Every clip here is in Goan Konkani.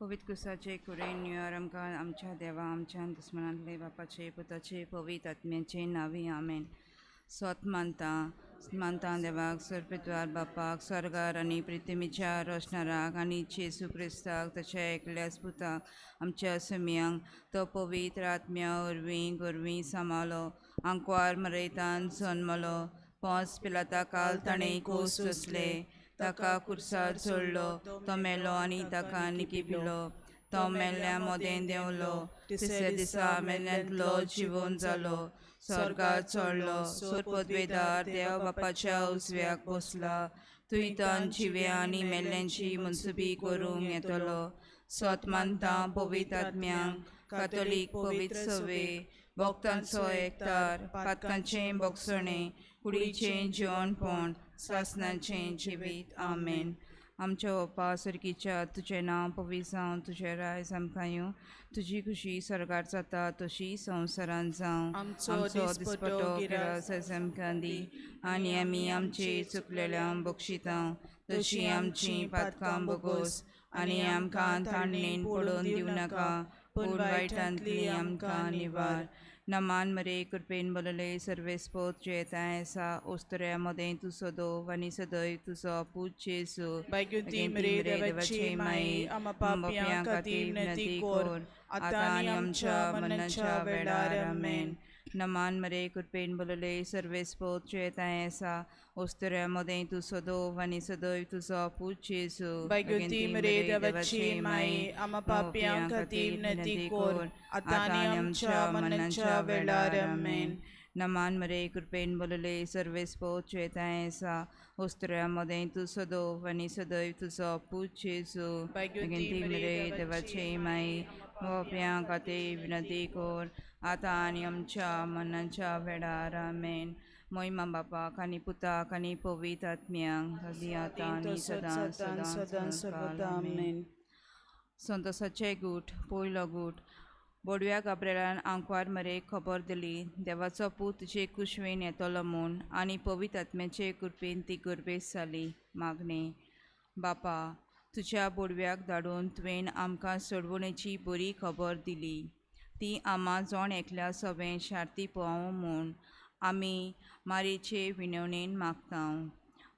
पवित्र क्रुसाचे कुरेन निवार आमकां आमच्या देवा आमच्या दुस्मनांतले बापाचे पुताचे पवित्र आत्म्याचे नांवी आमेन. सोत मानता मानता देवाक सर्पित्वार बापाक स्वर्गार आनी प्रिथ्वीच्या रोशणाराक आनी जेजू क्रिस्ताक ताच्या एकल्याच पुताक आमच्या सुम्यांक तो पवित्र आत्म्या वरवीं गोरवीं सांबाळ्ळो आंकवार मरयतान जन्मलो पोंस पिलाता काल ताणें कोस सोंसले ताका कुर्सार चडलो तो मेलो आनी ताका निकिपिलो तो मेल्ल्या मोदें देंवलो तिसऱ्या दिसा मेल्ल्यांतलो जिवोन जालो स्वर्गार चडलो सोर पदवेदार देव बापाच्या उजव्याक बसला थंयतान जिव्या आनी मेल्ल्यांची मनसुबी करूंक येतलो. सोत मानता पवित्र आत्म्यांक कातोलीक पवित्र सवे भक्तांचो एकतार पातकांचें भोगसणें कुडीचें जिवनपण सासनाचें जिवीत. आमेन. आमच्या बापा सर्गीच्या तुजें नांव पवित्र जावं तुजें रायज आमकां येवं तुजी खुशी स्वर्गार जाता तशी संवसारांत जावं. आमचो दिसपटो गिरास आयज आमकां दी आनी आमी आमचे चुकलेल्यांक बक्षिता तशी आमची पातकां बोगोस आनी आमकां ताणणेन पडोवन दिवं नाका पूण वायटांतली आमकां निवार. नमान मरे कृपेन बोलले सर्वेस्पोत जेताय आसा ओस्तऱ्या मदें तूं सदो आनी सदैव तुजो पूत जेजू. बायगुती मरे देवाची माई आमा पापयां खातीर विनंती कर आतां आनी आमच्या मरणाच्या वेळार. आमेन. नमान मरे कृपेन बोलले सर्वेस्पोत जेताय आसा ओस्तऱ्या मदें तूं सदो आनी सदैव तुजो पूत जेजू. बायगुती मरे देवाची माई आमा पापयां खातीर विनंती कर आतां आनी आमच्या मरणाच्या वेळार. आमेन. नमान मरे कृपेन बोलले सर्वेस्पोत जेताय आसा ओस्तऱ्या मदें तूं सदो आनी सदैव तुजो पूत जेजू. बायगुती मरे देवाची माई पापयां खातीर विनंती कर आतां आनी आमच्या मरणाच्या वेळार. आमेन. मोहिमा बापाक आनी पुताक आनी पवित्र आत्म्यांक आदी आतां आनी सदां सदां सदां सदां सर्वदा. आमेन. संतोषाचे गूट पयलो गूट. बोडव्या गाब्रेलान आंकवार मरेक खबर दिली देवाचो पूत तुजे कुशवेन येतलो म्हूण आनी पवित्र आत्म्याचे कृपेन ती गर्भेस जाली. मागणें. बापा तुज्या बोडव्याक धाडून तुवें आमकां सोडवणेची बरी खबर दिली ती आमा जण एकल्या सवें शार्ती पावों म्हूण आमी मारीचे विनवणेन मागता.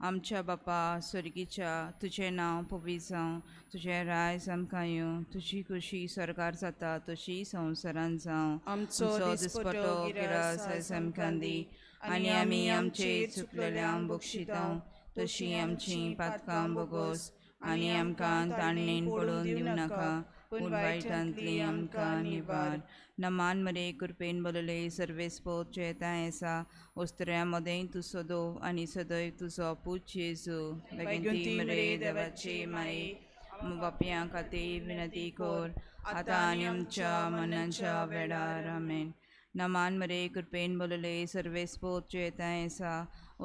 आमच्या बापा स्वर्गीच्या तुजें नांव पवित्र जावं तुजें रायज आमकां येवं तुजी खुशी स्वर्गार जाता तशी संवसारांत जावं. आमचो दिसपटो गिरास आयज आमकां दी आनी आमी आमचे चुकलेल्यांक बक्षिता तशी आमची पातकां बोगोस आनी आमकां ताणणेन पडोवन दिवं नाका पूण वायटांतली आमकां निवार. नमान मरे कृपेन बोलले सर्वेस्पोत जेताय आसा ओस्तऱ्या मदें तूं सदो आनी सदैव तुजो पूत जेजू. बायगुती मरे देवाची माई बापयां खातीर विनंती कर आतां आनी आमच्या मरणाच्या वेळार. आमेन. नमान मरे कृपेन बोलले सर्वेस्पोत जेताय आसा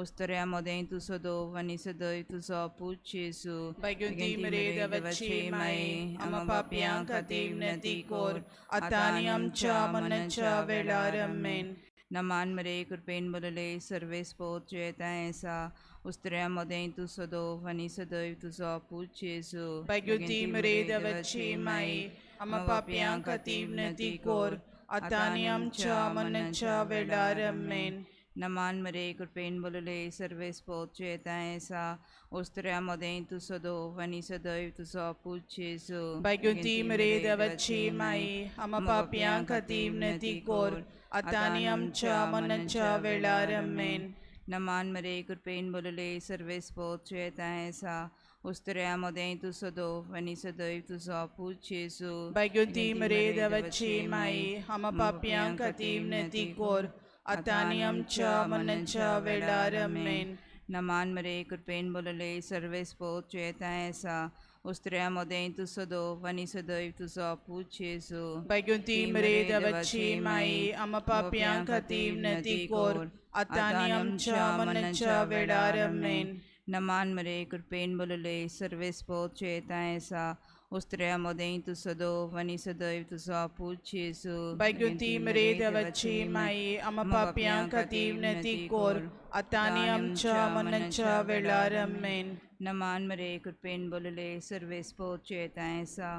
ओस्तऱ्या मदें तूं सदो आनी सदैव तुजो पूत जेजू. बायगुती मरे देवाची माई आमा पापयां खातीर विनंती कर आतां आनी आमच्या मरणाच्या वेळार. आमेन. नमान मरे कृपेन बोलले सर्वेस्पोत जेताय आसा उस्त्र्या मदें तूं सदो आनी सदैव तुजो पूत जेजू. बायगुती मरे देवाची माई आमा पापयां खातीर विनंती कर आतां आनी आमच्या मरणाच्या वेळार. आमेन. नमान मरे कृपेन बोलले सर्वेस्पोत जेताय आसा ओस्तऱ्या मदें तूं सदो आनी सदैव तुजो पूत जेजू. बायगुती मरे देवाची माई आमा पापयां खातीर विनंती कर आतां आनी आमच्या मरणाच्या वेळार. आमेन. नमान मरे कृपेन बोलले सर्वेस्पोत जेताय आसा उस्तऱ्या मदें तूं सदो आनी सदैव तुजो पूत जेजू. बायगुती मरे देवाची माई आमा पापयां खातीर विनंती कर आतां आनी आमच्या मरणाच्या वेळार. आमेन. नमान मरे कृपेन बोलले सर्वेस्पोत जेताय आसा उस्तऱ्या मदें तूं सदो आनी सदैव तुजो पूत जेजू. बायगुती मरे देवाची माई आमा पापयां खातीर विनंती कर आतां आनी आमच्या मरणाच्या वेळार. आमेन. नमान मरे कृपेन बोलले सर्वेस्पोत जेताय आसा उस्तऱ्या मदें तूं सदो आनी सदैव तुजो पूत जेजू. बायगुती मरे देवाची माई आमा पापयां खातीर विनंती कर आतां आनी आमच्या मरणाच्या वेळार. आमेन. नमान मरे कृपेन बोलले सर्वेस्पोत चेताय आसा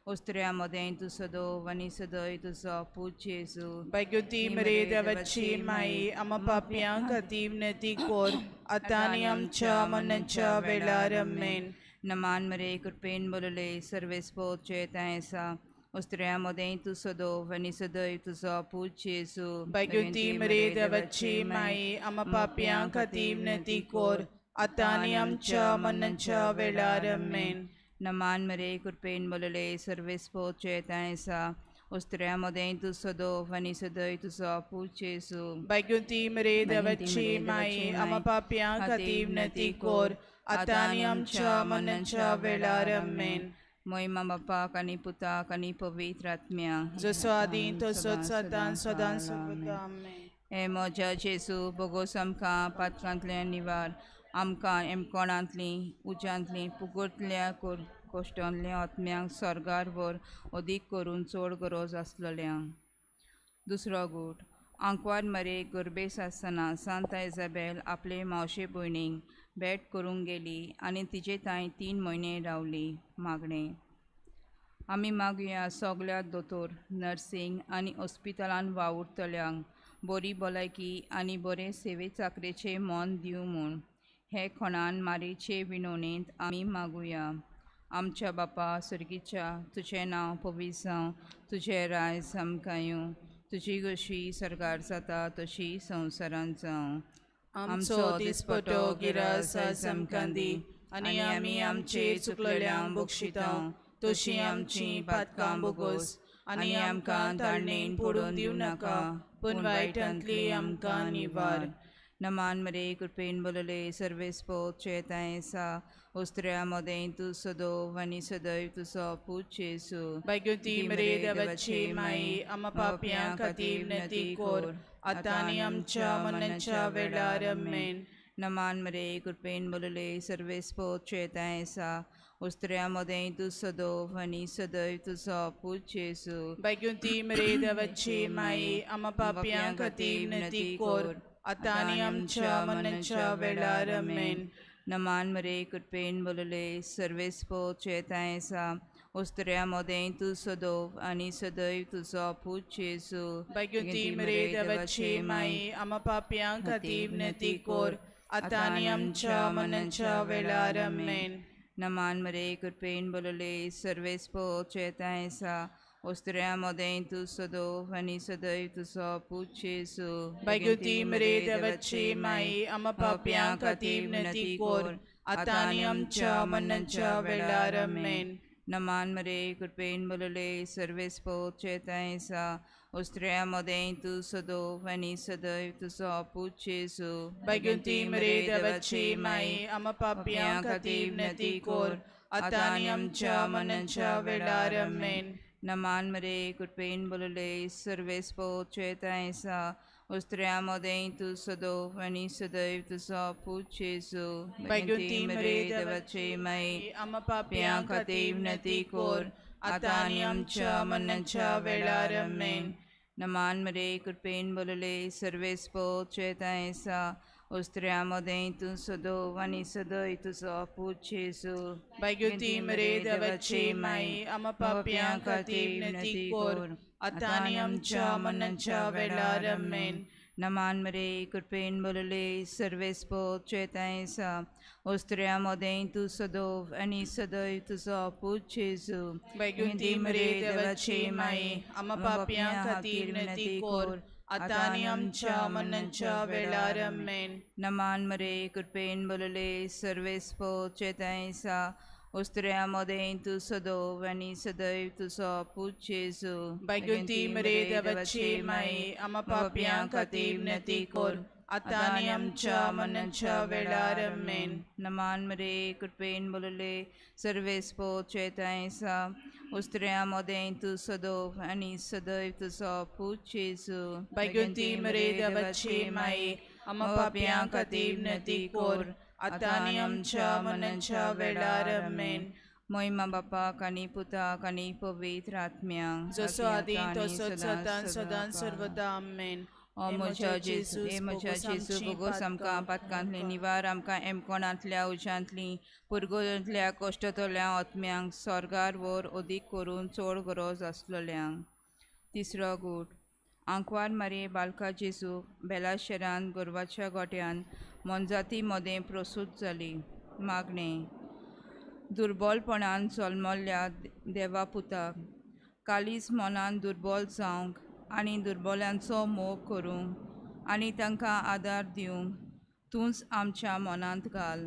उस्त्र्या मदें तूं सदो आनी सदय तुजो पूत जेजू. भगवती मरे देवाची माई, आमा पापयां खातीर विनंती कर आतां आनी आमच्या मरणाच्या वेळार. आमेन. नमान मरे कृपेन बोलले सर्वेस्पोत चेताय आसा उस्त्र्या मदें तूं सदो आनी सदय तुजो पूत जेजू. भगवती मरे देवाची माई, आमा पापयां खातीर विनंती कर आतां आनी आमच्या मरणाच्या वेळार. आमेन. नमान मरे कृपेन बोलले सर्वेस्पोत चेताय आसा उस्त्र्या मदें तूं सदो आनी सदय तुजो पूत जेजू. भगवती मरे देवाची माई, आमा पापयां खातीर विनंती कर आतां आनी आमच्या मरणाच्या वेळार. आमेन. मोहिमा बापाक आनी पुताक आनी पवित्र आत्म्याक, जसो आदी तसोच सदां सदां सर्वदा. आमेन. हे म्हज्या जेजू, बोगोस आमकां पातकांतल्यान निवार, आमकां एमकोणांतलीं उज्यांतलीं पुगुर्तल्या कोश्टांतल्या आत्म्यांक स्वर्गार व्हर, अदीक करून चड गरज आसलेल्यांक. दुसरो गूट. आंकवार मरे गर्भेस आसतना सांता इजाबेल आपले मावशे भयणीक भेट करूंक गेली आनी तिजे थंय 3 म्हयने रावली. मागणें. आमी मागया सगल्या दोतोर, नर्सींग आनी हॉस्पिटलान वावुरतल्यांक बरी भलायकी आनी बरे सेवे चाकरेचें मन दिवं म्हूण हे खणान मारीचे विनवणेंत आमी मागुया. आमच्या बापा सर्गीच्या, तुजें नांव पवित्र जावं, तुजें रायज आमकां येवं, तुजी कशी सरकार जाता तशी संवसारांत जावं. आमचो दिसपटो गिरास आयज आमकां दी आनी आमी आमचेर चुकलेल्यांक बक्षिता तशी आमची पातकां बोगोस आनी आमकां ताळणेन पडून दिवं नाका, पूण वायटांतली आमकां निवार. नमान मरे कृपेन बोलले सर्वेस्पोत चेताय आसा उस्त्र्या मदें तूं सदो आनी सदैव तुजो पूत जेजू. भगवती मरे देवाची माई, आमा पापयां खातीर विनंती कर आतां आनी आमच्या मरणाच्या वेळार. आमेन. नमान मरे कृपेन बोलले सर्वेस्पोत चेताय आसा उस्त्र्या मदें तूं सदो आनी सदैव तुजो पूत जेजू. भगवती मरे देवाची माई, आमा पापयां खातीर विनंती कर आतां आनी आमच्या मरणाच्या वेळार. आमेन. नमान मरे कृपेन बोलले सर्वेस्पोत चेताय आसा उस्त्र्या मदें तूं सदो आनी सदैव तुजो पूत जेजू. भगवती मरे देवाची माई, आमा पापयां खातीर विनंती कर आतां आनी आमच्या मरणाच्या वेळार. आमेन. नमान मरे कृपेन बोलले सर्वेस्पोत चेताय आसा उस्त्र्या मदें तूं सदो आनी सदैव तुजो पूत जेजू. भगवती मरे देवाची माई, आमा पापयां खातीर विनंती कर आतां आनी आमच्या मरणाच्या वेळार. आमेन. नमान मरे कृपेन बोलले सर्वेस्पोत चेताय आसा उस्त्र्या मदें तूं सदो आनी सदैव तुजो पूत जेजू. भगवती मरे देवाची माई, आमा पापयां खातीर विनंती कर आतां आनी आमच्या मरणाच्या वेळार. आमेन. नमान मरे कृपेन बोलले सर्वेस्पोत चेताय आसा उस्त्र्या मदें तूं सदो आनी सदैव तुजो पूत जेजू. भगवती मरे देवाची माई, आमा पापयां खातीर विनंती कर आतां आनी आमच्या मरणाच्या वेळार. आमेन. नमान मरे कृपेन बोलले सर्वेस्पोत चेताय आसा उस्त्र्या मदें तूं सदो आनी सदैव तुजो पूत जेजू. भगवती मरे देवाची माई, आमा पापयां खातीर विनंती कर आतां आनी आमच्या मरणाच्या वेळार. आमेन. नमान मरे कृपेन बोलले सर्वेस्पोत चेताय आसा उस्त्र्या मदें तूं सदो आनी सदैव तुजो पूत जेजू. भगवती मरे देवाची माई, आमा पापयां खातीर विनंती कर आतां आनी आमच्या मरणाच्या वेळार. आमेन. नमान मरे कृपेन बोलले सर्वेस्पोत चेताय आसा उस्त्र्या मदें तूं सदो आनी सदैव तुजो पूत जेजू. भगवती मरे देवाची माई, आमा पापयां खातीर विनंती कर आतां आनी आमच्या मरणाच्या वेळार. आमेन. नमान मरे कृपेन बोलले सर्वेस्पोत चेताय आसा उस्त्र्या मदें तूं सदो आनी सदैव तुजो पूत जेजू. भगवती मरे देवाची माई, आमा पापयां खातीर विनंती कर आतां आनी आमच्या मरणाच्या वेळार. आमेन. मोहिमा बापाक आनी पुताक आनी पवित्र आत्म्याक, जसो आदी तसोच सदां सदां सर्वदा. आमेन. ओ म्हज्या जेजू, हे म्हज्या जेजू, बोगोस आमकां पातकांतली निवार, आमकां एमकोणांतल्या उज्यांतली पुर्गोंतल्या कश्टतल्या आत्म्यांक स्वर्गार व्हर, अदीक करून चड गरज आसलेल्यांक. तिसरो गूट. आंकवार मारये बालका जेजू बेलाशेरान गोरवाच्या गोट्यान मोनजाती मदें प्रसूत जाली. मागणें. दुर्बोलपणान जल्मल्ल्या देवा पुताक कालीज मनान दुर्बल जावंक आनी दुर्बोल्यांचो मोग करूंक आनी तांकां आदार दिवंक तूंच आमच्या मनांत घाल.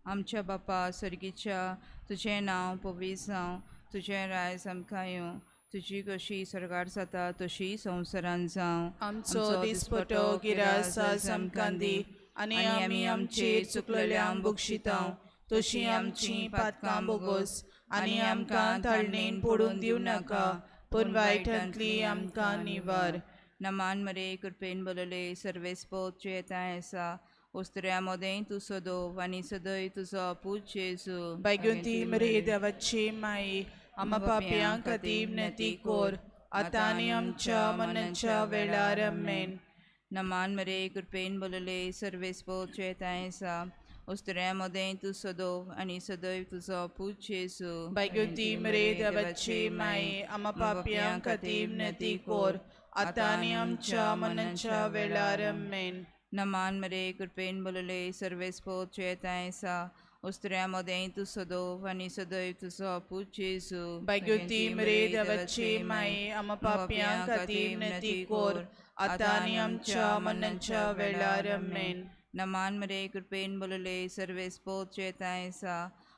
आमच्या बापा सर्गीच्या, तुजें नांव पवित्र जावं, तुजें रायज आमकां येवं, तुजी कशी सर्गार जाता तशी संवसारान जावं. आमचो दिसपटो गिरास आज आमकां दी आनी आमी आमचेर चुकलेल्यांक बक्षितांव तशी आमची पातकां बोगोस आनी आमकां ताळणेन पडून दिवं नाका पूण वायटांतली आमकां निवार. नमान मरे कृपेन बलले सर्वेस्पोत येताय आसा, उस्त्र्या मदें तूं सदोव आनी सदय तुजो पूत जेजू. बायगुंती मरे देवाची माई, आमा पापयां खातीर विनंती कोर आतां आनी आमच्या मरणाच्या वेळार. आमेन. नमान मरे कृपेन बलले सर्वेस्पोत येताय आसा, उस्त्र्या मदें तूं सदोव आनी सदैव तुजो पूत जेजू. बायगुंती मरे देवाची माई, आमा पापयां खातीर विनंती कोर आतां आनी आमच्या मरणाच्या वेळार. आमेन. नमान मरे कृपेन बलले सर्वेस्पोत येताय आसा, उस्त्र्या मदें तूं सदोव आनी सदैव तुजो पूत जेजू. बायगुंती मरे देवाची माई, आमा पापयां खातीर विनंती कोर आतां आनी आमच्या मरणाच्या वेळार. आमेन. नमान मरे कृपेन बलले सर्वेस्पोत येताय आसा,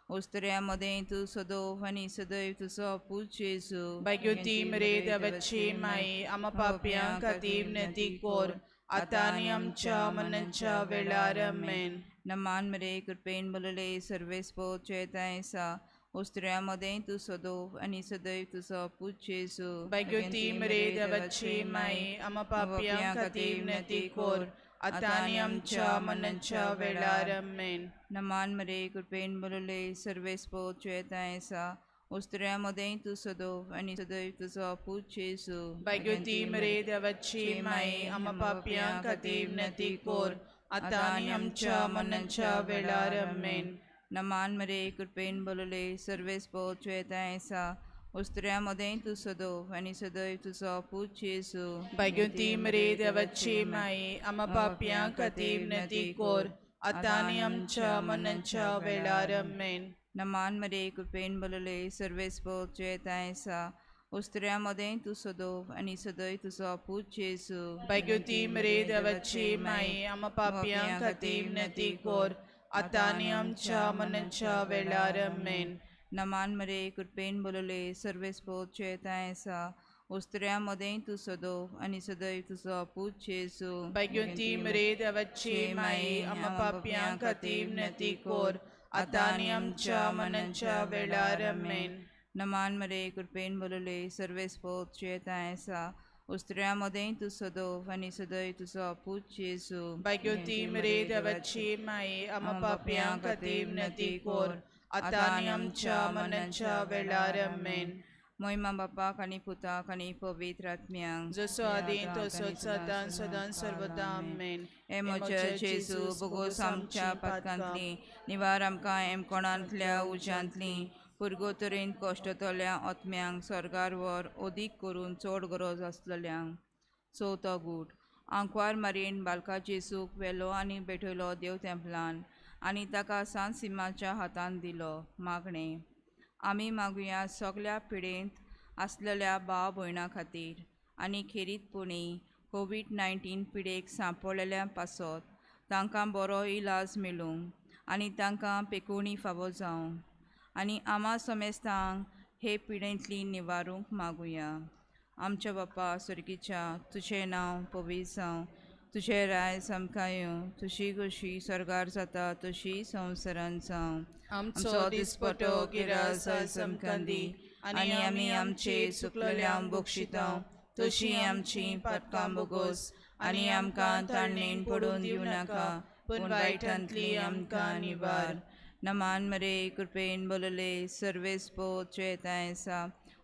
उस्त्र्या मदें तूं सदोव आनी सदैव तुजो पूत जेजू. बायगुंती मरे देवाची माई, आमा पापयां खातीर विनंती कोर आतां आनी आमच्या मरणाच्या वेळार. आमेन. नमान मरे कृपेन बलले सर्वेस्पोत येताय आसा, उस्त्र्या मदें तूं सदोव आनी सदैव तुजो पूत जेजू. बायगुंती मरे देवाची माई, आमा पापयां खातीर विनंती कोर आतां आनी आमच्या मरणाच्या वेळार. आमेन. नमान मरे कृपेन बलले सर्वेस्पोत येताय आसा, उस्त्र्या मदें तूं सदोव आनी सदैव तुजो पूत जेजू. बायगुंती मरे देवाची माई, आमा पापयां खातीर विनंती कोर आतां आनी आमच्या मरणाच्या वेळार. आमेन. नमान मरे कृपेन बलले सर्वेस्पोत येताय आसा, उस्त्र्या मदें तूं सदोव आनी सदैव तुजो पूत जेजू. बायगुंती मरे देवाची माई, आमा पापयां खातीर विनंती कोर आतां आनी आमच्या मरणाच्या वेळार. आमेन. नमान मरे कृपेन बलले सर्वेस्पोत येताय आसा, उस्त्र्या मदें तूं सदोव आनी सदैव तुजो पूत जेजू. बायगुंती मरे देवाची माई, आमा पापयां खातीर विनंती कोर आतां आनी आमच्या मरणाच्या वेळार. आमेन. नमान मरे कृपेन बलले सर्वेस्पोत येताय आसा, उस्त्र्या मदें तूं सदोव आनी सदैव तुजो पूत जेजू. बायगुंती मरे देवाची माई, आमा पापयां खातीर विनंती कोर आतां आनी आमच्या मरणाच्या वेळार. आमेन. नमान मरे कृपेन बलले सर्वेस्पोत येताय आसा, उस्त्र्या मदें तूं सदोव आनी सदैव तुजो पूत जेजू. बायगुंती मरे देवाची माई, आमा पापयां खातीर विनंती कोर आतां आनी आमच्या मरणाच्या वेळार. आमेन. मोहिमा बापाक आनी पुताक आनी पवित्र आत्म्यांक, जसो आदीं तसोच सदां सदां सर्वदा. आमेन. हे म्हज्या जेजू, बोगोस आमच्या पातकांतली निवार, आमकां एमकोणांतल्या उज्यांतली पुर्गोतरेन कश्टतल्या आत्म्यांक स्वर्गार व्हर, अदीक करून चड गरज आसलेल्यांक. चवथो गूट. आंकवार मारयेन बालका जेजूक व्हेलो आनी भेटयलो देव तेंपलान आनी ताका सांत सिमाच्या हातान दिलो. मागणें. आमी मागुया सगल्या पिडेंत आसलेल्या भाव भयणां खातीर आनी खेरीतपणी कोवीड-19 पिडेक सांपडलेल्या पासत तांकां बरो इलाज मेळूंक आनी तांकां पेकोवणी फावो जावंक आनी आमा समेस्तांक हे पिडेंतली निवारूंक मागुया. आमच्या बापा सर्गीच्या, तुजें नांव पवित्र जावं, तुजें रायज आमकां येवं, तुजी खोशी स्वर्गार जाता तशी संवसारान जावं. आमचो दिसपटो गिरास आज आमकां दी आनी आमी आमचेर चुकलेल्यांक बक्षितांव तशी आमची पातकां बोगोस आनी आमकां ताळणेन पडून दिवं नाका पूण वायटांतली आमकां निवार. नमान मरे कृपेन बोलले सर्वेस्पोत चेताय आसा,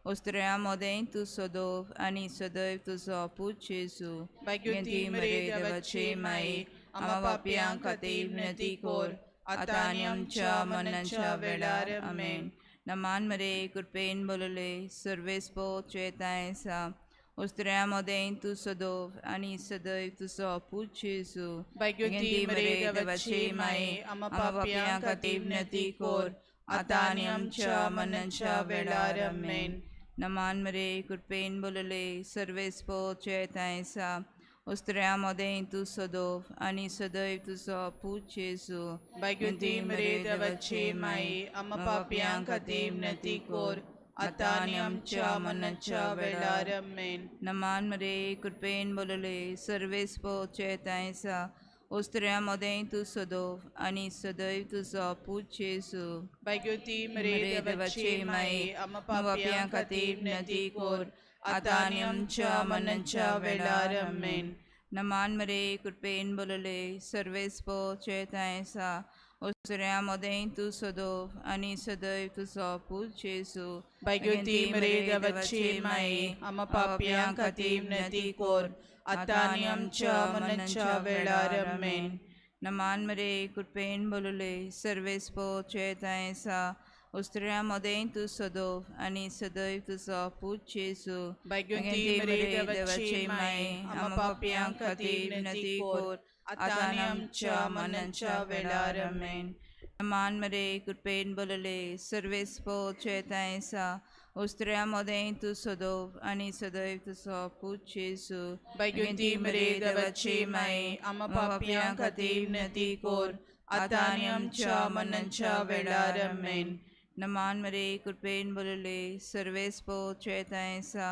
उस्त्र्या मोदें तूं सदोव आनी सदैव तुजो पूत जेजू भाग्योती मरे देवाचे माये आमा पापयां खातीर विनंती कोर आतां आनी आमच्या मरणाच्या वेळार आमेन. नमान मरे कृपेन बोलले सर्वेस्पो चेताय आसा उस्त्र्या मोदें तूं सदोव आनी सदैव तुजो पूत जेजू भाग्योती मरे देवाचे माये आमा पापयां खातीर विनंती कोर आतां आनी आमच्या मरणाच्या वेळार आमेन. नमान मरे कृपेन बोलले सर्वेस्पो चेताय आसा उस्त्र्या मोदें तूं सदोव आनी सदैव तुजो पूत जेजू भाग्योती मरे देवाचे माये आमा पापयां खातीर विनंती कोर आतां आनी आमच्या मरणाच्या वेळार आमेन. नमान मरे कृपेन बोलले सर्वेस्पो चेताय आसा उस्त्र्या मोदें तूं सदोव आनी सदैव तुजो पूत जेजू भाग्योती मरे देवाचे माये आमा पापयां खातीर विनंती कोर आतां आनी आमच्या मरणाच्या वेळार आमेन. नमान मरे कृपेन बोलले सर्वेस्पो चेताय आसा उस्त्र्या मोदें तूं सदोव आनी सदैव तुजो पूत जेजू भाग्योती मरे देवाचे माये आमा पापयां खातीर विनंती कोर आतां आनी आमच्या मरणाच्या वेळार आमेन. नमान मरे कृपेन बोलले सर्वेस्पो चेताय आसा उस्त्र्या मोदें तूं सदोव आनी सदैव तुजो पूत जेजू भाग्योती मरे देवाचे माये आमा पापयां खातीर विनंती कोर आतां आनी आमच्या मरणाच्या वेळार आमेन. नमान मरे कृपेन बोलले सर्वेस्पो चेताय आसा उस्त्र्या मोदें तूं सदोव आनी सदैव तुजो पूत जेजू भाग्योती मरे देवाचे माये आमा पापयां खातीर विनंती कोर आतां आनी आमच्या मरणाच्या वेळार आमेन. नमान मरे कृपेन बोलले सर्वेस्पो चेताय आसा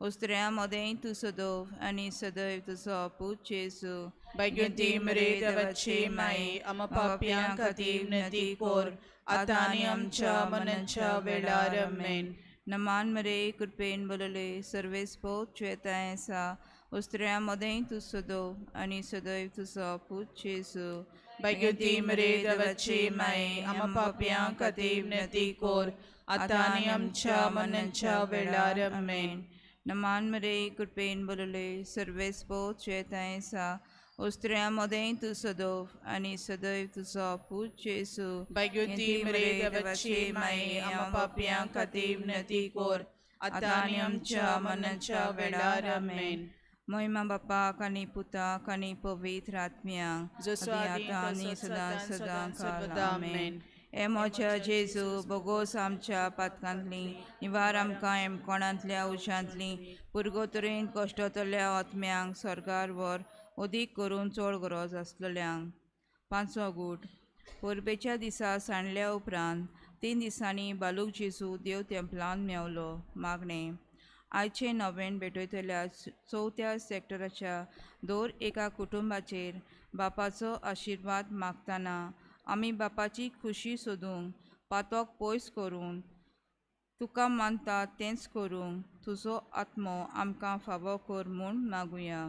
उस्त्र्या मोदें तूं सदोव आनी सदैव तुजो पूत जेजू भाग्योती मरे देवाचे माये आमा पापयां खातीर विनंती कोर आतां आनी आमच्या मरणाच्या वेळार आमेन. नमान मरे कृपेन बोलले सर्वेस्पो चेताय आसा उस्त्र्या मोदें तूं सदोव आनी सदैव तुजो पूत जेजू भाग्योती मरे देवाचे माये आमा पापयां खातीर विनंती कोर आतां आनी आमच्या मरणाच्या वेळार आमेन. नमान मरे कृपेन बोलले सर्वेस्पो चेताय आसा उस्त्र्या मोदें तूं सदोव आनी सदैव तुजो पूत जेजू भाग्योती मरे देवाचे माये आमा पापयां खातीर विनंती कोर आतां आनी आमच्या मरणाच्या वेळार आमेन. मोहिमा बापाक आनी पुताक आनी पवित्र आत्म्याक जसो आतां आनी सदां सदां काल आमेन. हे म्हज्या जेजू बोगोस आमच्या पातकांतली निवार आमकां एमकोणांतल्या उशांतली पुरगो तरेन कश्टतल्या आत्म्यांक स्वर्गार व्हर अदीक करून चड गरज आसलेल्यांक. पांचवो गूट परबेच्या दिसा सांडल्या उपरांत 3 दिसांनी बालूक जेजू देव तेंपलान मेवलो. मागणें आयचे नवेन भेटयतल्या 4थ्या सेक्टराच्या दर एका कुटुंबाचेर बापाचो आशिर्वाद मागतना आमी बापाची खुशी सोदूंक पातोक पयस करून तुका मानता तेंच करूंक तुजो आत्मो आमकां फावो कर म्हूण मागुया.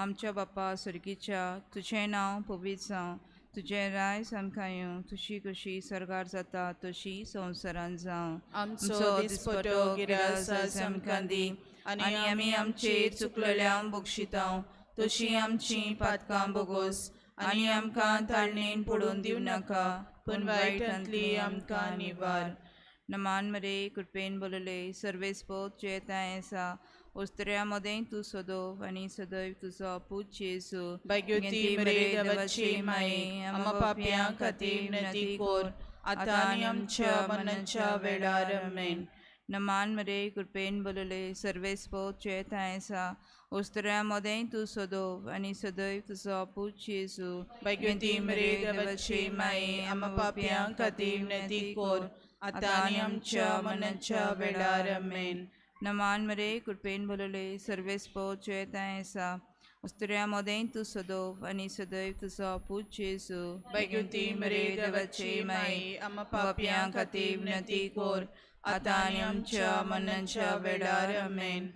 आमच्या बापा सर्गीच्या तुजें नांव पवित्र जावं, तुजें रायज आमकां येवं, तुजी कशी सर्गार जाता तशी संवसारान जावं. आमचो दिसपटो गिरास आज आमकां दी आनी आमी आमचे चुकलेल्यांक बक्षितांव तशी आमची पातकां बोगोस आनी आमकां ताळणेन पडून दिवं नाका पूण वायटांतली आमकां निवार. नमान मरे कृपेन बोलले सर्वेस्पो चेताय आसा उस्त्र्या मोदें तूं सदोव आनी सदैव तुजो पूत जेजू भाग्योती मरे देवाचे माये आमा पापयां खातीर विनंती कोर आतां आनी आमच्या मरणाच्या वेळार आमेन. नमान मरे कृपेन बोलले सर्वेस्पो चेताय आसा उस्त्र्या मोदें तूं सदोव आनी सदैव तुजो पूत जेजू भाग्योती मरे देवाचे माये आमा पापयां खातीर विनंती कोर आतां आनी आमच्या मरणाच्या वेळार आमेन. नमान मरे कृपेन बोलले सर्वेस्पो चेताय आसा उस्त्र्या मोदें तूं सदोव आनी सदैव तुजो पूत जेजू भाग्योती मरे देवाचे माये आमा पापयां खातीर विनंती कोर आतां आनी आमच्या मरणाच्या वेळार आमेन.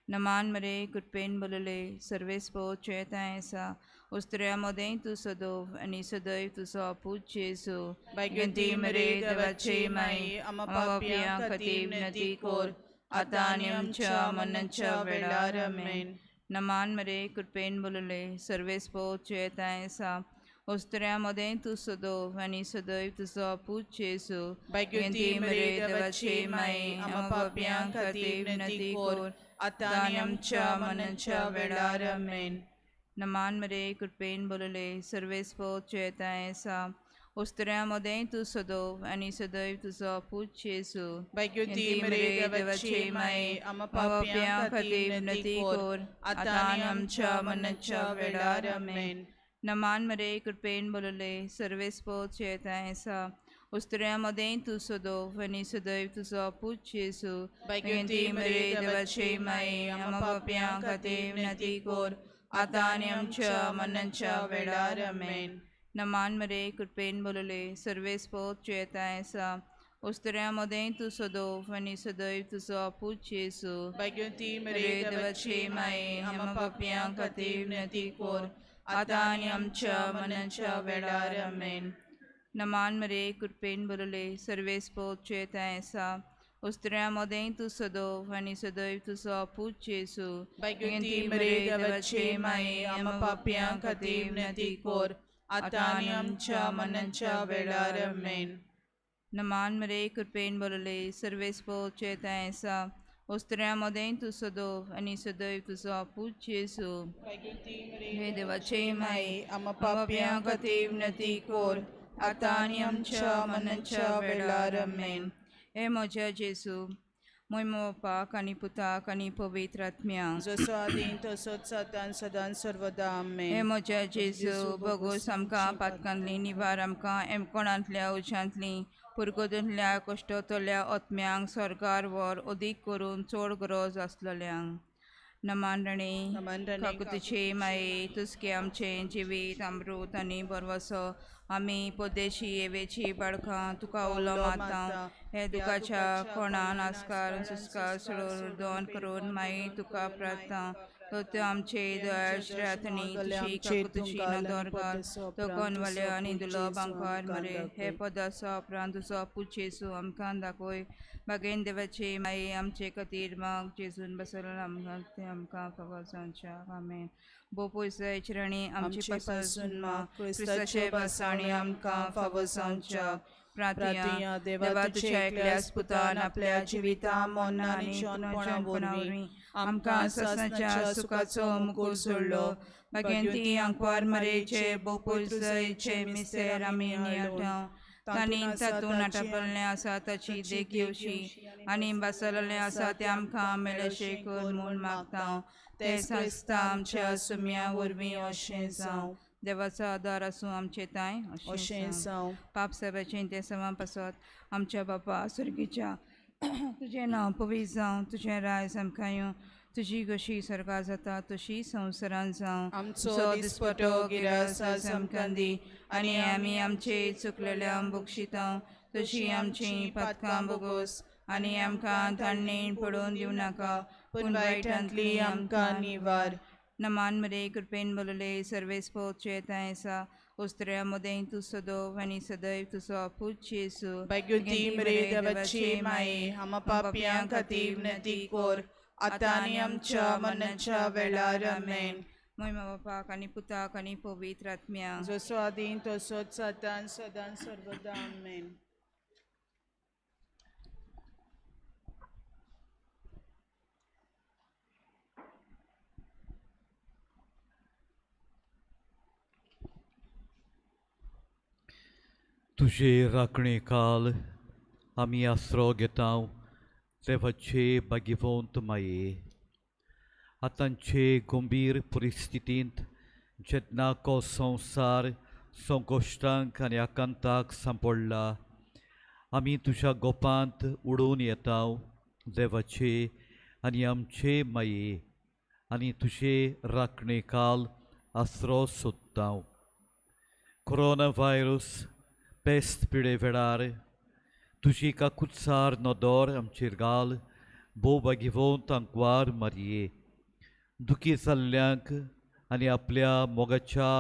नमान मरे कृपेन बोलले सर्वेस्पो चेताय आसा उस्त्र्या मोदें तूं सदोव आनी सदैव तुजो पूत जेजू भाग्योती मरे देवाचे माये आमा पापयां खातीर विनंती कोर आतां आनी आमच्या मरणाच्या वेळार आमेन. नमान मरे कृपेन बोलले सर्वेस्पोचे येताय आसा ओस्त्र्या मदें तूं सदोव आनी सदैव तुजो पूत जेजू भाग्यवती मरे देवाचे माये आमा पापयां खातीर विनंती कर आतां आनी आमच्या मरणाच्या वेळार आमेन. नमान मरे कृपेन बोलले सर्वेस्पोचे येताय आसा ओस्त्र्या मदें तूं सदोव आनी सदैव तुजो पूत जेजू भाग्यवती मरे देवाचे माये आमा पापयां खातीर विनंती कर आतां आनी आमच्या मरणाच्या वेळार आमेन. नमान मरे कृपेन बोलले सर्वेस्पोचे येताय आसा ओस्त्र्या मदें तूं सदोव आनी सदैव तुजो पूत जेजू भाग्यवती मरे देवाचे माये आमा पापयां खातीर विनंती कर आतां आनी आमच्या मरणाच्या वेळार आमेन. नमान मरे कृपेन बोलले सर्वेस्पोचे येताय आसा ओस्त्र्या मदें तूं सदोव आनी सदैव तुजो पूत जेजू भाग्यवती मरे देवाचे माये आमा पापयां खातीर विनंती कर आतां आनी आमच्या मरणाच्या वेळार आमेन. नमान मरे कृपेन बोलले सर्वेस्पोचे येताय आसा ओस्त्र्या मदें तूं सदोव आनी सदैव तुजो पूत जेजू भाग्यवती मरे देवाचे माये आमा पापयां खातीर विनंती कर आतां आनी आमच्या मरणाच्या वेळार आमेन. नमान मरे कृपेन बोलले सर्वेस्पोचे येताय आसा ओस्त्र्या मदें तूं सदोव आनी सदैव तुजो पूत जेजू भाग्यवती देवाचे माये आमा पापयां खातीर विनंती कर आतां आनी आमच्या मरणाच्या वेळार आमेन. हे म्हज्या जेजू मोय बापाक आनी पुताक आनी पवित्र आत्म्याक जसो आदीं तसोच आतां सदां सर्वदा आमेन. हे म्हज्या जेजू भोगोस आमकां पातकांतली निवार आमकां एमकोणांतल्या उज्यांतली पुरगोदंतल्या कश्टतल्या आत्म्यांक स्वर्गार व्हर अदीक करून चड गरज आसलेल्यांक. नमान राणी काकुतीचे माये तुसके आमचें जिवीत अमृत आनी बरवसो आमी परदेशी येवेची बाळकां तुका उलो मारता हे दुखाच्या कोणान आस्कार सुस्कार सोडून करून माई तुका प्रार्थना तो त्यो आमचे दयाश्रातनी तुशी काकुतुशी नदर घाल तो कोनवले आनी दुलो बांकार मरे हे पदाचो उपरांत तुजो पूत जेजू आमकां दाखय बागेन देवाचे माये आमचे खातीर माग जेजून बसलो आमकां ते आमकां फावो जावच्या आमेन. भोव पयसायची राणी आमचे पासून माग क्रिस्ताचे बसाणी आमकां फावो जावच्या. प्रार्थना देवा तुझ्या एकल्याच पुतान आपल्या जिविता मना आनी पुनर्जन्मपणा वरवीं आमकां सासणाच्या सुखाचो मुकूट सोडलो. बागेंती आंकवार मरेचे भोव पयसायचे मिसेर आमी नियाळटा तांणी तातूंत आटापल्लें आसा ताची देख घेवची आनी बसलेलें आसा तें आमकां मेळशें कर म्हूण मागता. ते संस्था आमच्या सुम्या वरवीं अशें जावं. देवाचो आदार आसूं आमचे तांय अशें जावं. पाप साहेबाचें ते सवां पासत आमच्या बापा स्वर्गीच्या तुजें नांव पवित्र जावं, तुजें रायज आमकां येवं, तुजी कशी सरकार जाता तशी संवसारान जावं. आमचो दिसपटो गिरास आज आमकां दी आनी आमी आमचे चुकलेल्या बक्षिता तशी आमची पातकां बोगोस आनी आमकां ताणें पडोवन दिवं नाका पूण वायटांतली आमकां निवार. नमान मरे कृपेन बोलले सर्वेस्पोचे येताय आसा ओस्त्र्या मदें तूं सदोव आनी सदैव तुजो पूत जेजू भाग्यवती मरे देवाचे माये आमा पापयां खातीर विनंती कर आतां आनी आमच्या मरणाच्या वेळार आमेन. मोय बापाक आनी पुताक आनी पवित्र आत्म्याक जसो आदीं तसोच आतां सदां सर्वदा आमेन. तुजे राखणे काल आमी आसरो घेता देवाचे भाग्यवंत माये. आतांचे गंभीर परिस्थितींत जेन्ना को संवसार संकश्टांक आनी आकांताक सांपडला आमी तुज्या गोपांत उडोवन येता देवाचे आनी आमचे माये आनी तुजे राखणे काल आसरो सोदता. कोरोना व्हायरस पेस्त पिडे वेळार तुजी काकुत्सार नदर आमचेर घाल भोव भाग्यवंत आंकवार मारये. दुखी जाल्ल्यांक आनी आपल्या मोगाच्या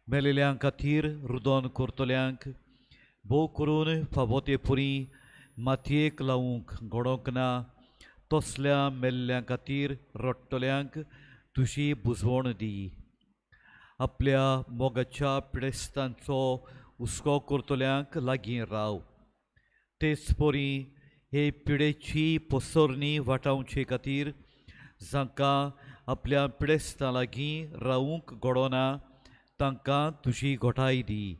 मेलेल्यां खातीर रुदन करतल्यांक भोव करून फावो ते पुरी मातयेक लावूंक घडोवंक ना तसल्या मेल्ल्यां खातीर रडटल्यांक तुजी बुजवण दी. आपल्या मोगाच्या पिडेस्तांचो हुस्को करतल्यांक लागीं राव. तेच परी हे पिडेची पसरणी वाटावचे खातीर जांकां आपल्या पिडेस्तां लागीं रावूंक घडोना तांकां तुजी घोटाय दी.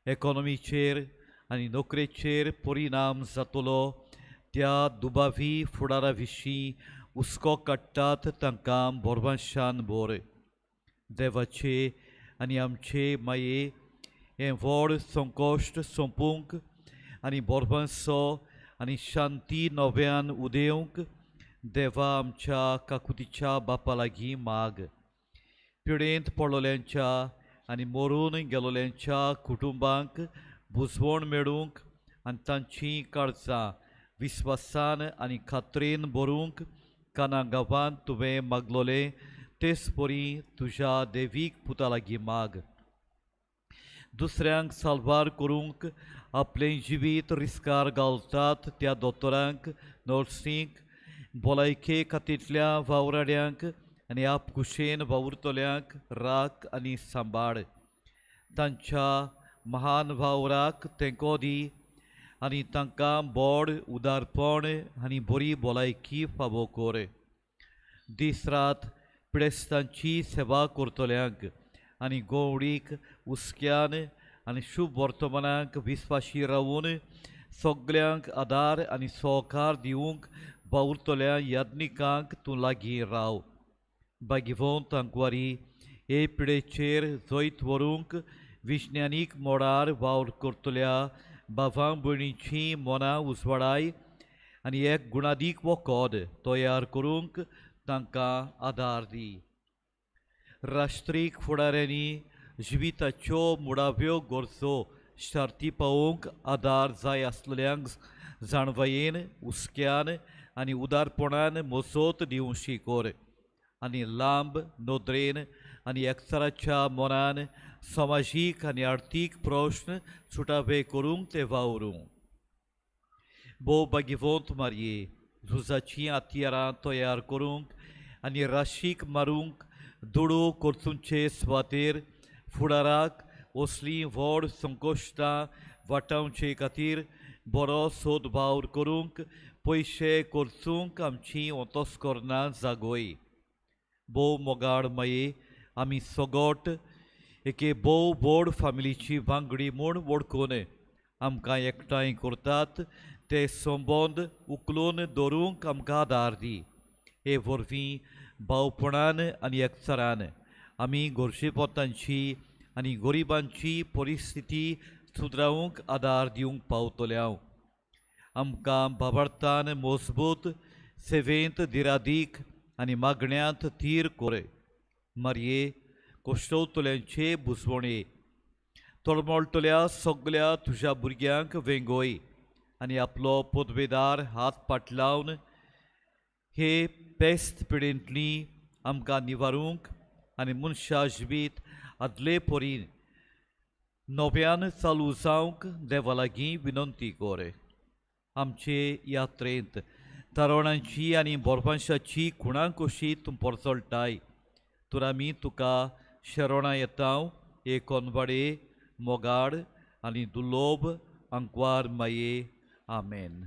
एकोनॉमीचेर आनी नोकरेचेर परिणाम जातलो त्या दुबावी फुडारा विशीं हुस्को काडटात तांकां भरवंशान भर. देवाचे आनी आमचे माये हें व्हड संकश्ट सोंपूंक आनी भरवंसो आनी शांती नव्यान उदेवंक देवा आमच्या काकुतीच्या बापा लागीं माग. पिडेंत पडलेल्यांच्या आनी मरून गेलोल्यांच्या कुटुंबांक बुजवण मेळूंक आनी तांचीं काळजां विस्वासान आनी खात्रेन भरूंक काना गांवांत तुवें मागलोलें तेच परी तुज्या देवीक पुता लागीं माग. दुसऱ्यांक साल्वार करूंक आपलें जिवीत रिस्कार घालतात त्या दोतोरांक, नर्सींक, भलायके खातींतल्या वावराड्यांक आनी आपकुशेन वावुरतल्यांक राख आनी सांबाळ. तांच्या महान वावराक तेंको दी आनी तांकां बोड उदारपण आनी बरी भलायकी फावो कर. दीस रात पिडेस्तांची सेवा करतल्यांक आनी गोवडीक हुस्क्यान आनी शुभ वर्तमानाक विस्वाशी रावून सगल्यांक आदार आनी सहकार दिवंक वावुरतल्या याज्ञिकांक तूं लागीं राव. बागीवंत आंकवारी हे पिडेचेर जैत व्हरूंक विज्ञानीक मोडार वावर करतल्या भावां भयणीचीं मनां उजवाडाय आनी एक गुणादीक वखद तयार करूंक तांकां आदार दी. राष्ट्रीक फुडाऱ्यांनी जिविताच्यो मुळाव्यो गरजो शार्ती पावोवंक आदार जाय आसलेल्यांक जाणवायेन, हुस्क्यान आनी उदारपणान मजत दिवशी कर आनी लांब नदरेन आनी एकचाराच्या मनान समाजीक आनी आर्थीक प्रश्न सुटावे करूंक ते वावरूं. भोव भाग्यवंत मारये झुजाचीं हत्यारां तयार करूंक आनी राशीक मारूंक दुडू कोर्तुंचे सुवातेर फुडाराक असलीं व्हड संकश्टां वाटावचे खातीर बरो सोद वावर करूंक पयशे कोर्चूंक आमची अंतस्करणां जागोय. भोव मोगाळ माये आमी सगट एके भोव व्हड फामिलीची वांगडी म्हूण वळखून आमकां एकठांय करतात ते संबंद उखलून दवरूंक आमकां आदार दी. हे वरवीं भावपणान आनी एकचारान आमी गोरशेपोतांची आनी गरिबांची परिस्थिती सुदरावंक आदार दिवंक पावतले. हांव आमकां बाबार्थान मजबूत सेवेंत दिरादीक आनी मागण्यांत थीर कर. मारये कोश्टवतल्यांचे बुजवणे तळमळटल्या सगल्या तुज्या भुरग्यांक वेंगोय आनी आपलो पदवेदार हात पाटलावन हे पेस्त पिडेंतली आमकां निवारूंक आनी मनशा जिवीत आदले परीन नव्यान चालू जावंक देवा लागीं विनंती कर. आमचे यात्रेंत तरुणांची आनी बोरपांशाची खुणां कशी तूं परचळटाय तर आमी तुका शरणां येता. एक कोनवाडे मोगाड आनी दुर्लोभ आंकवार माये. आमेन.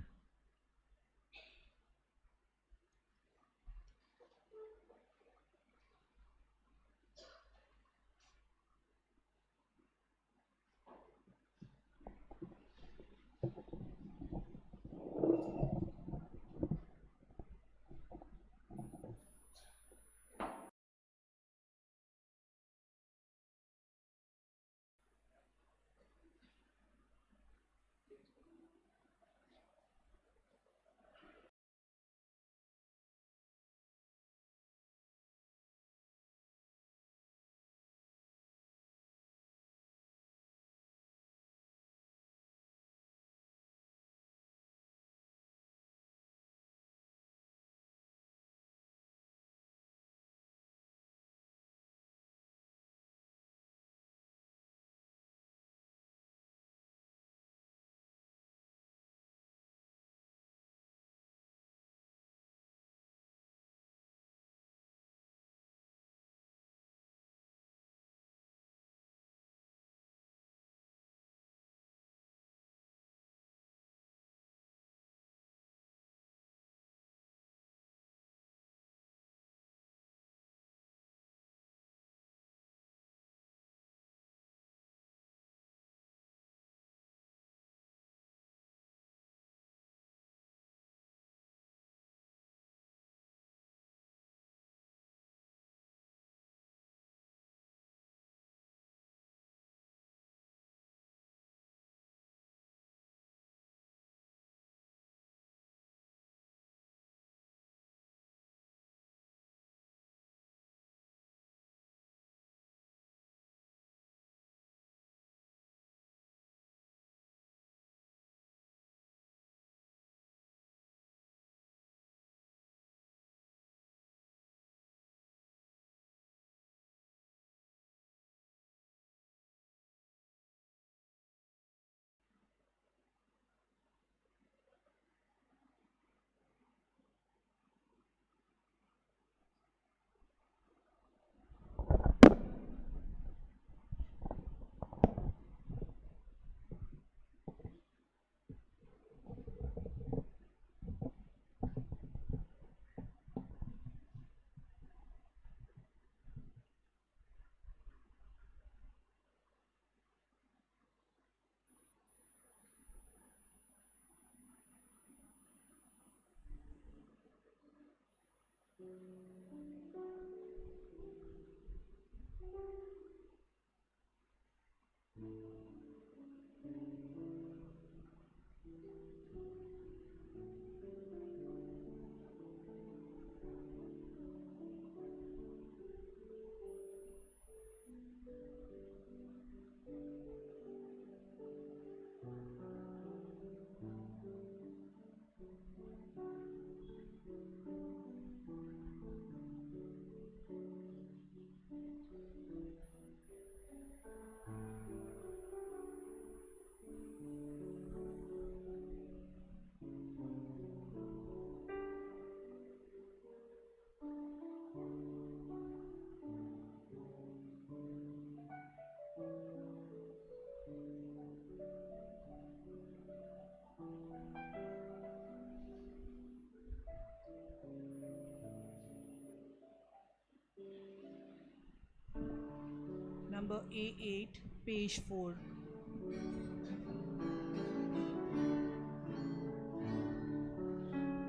Number A8, page 4.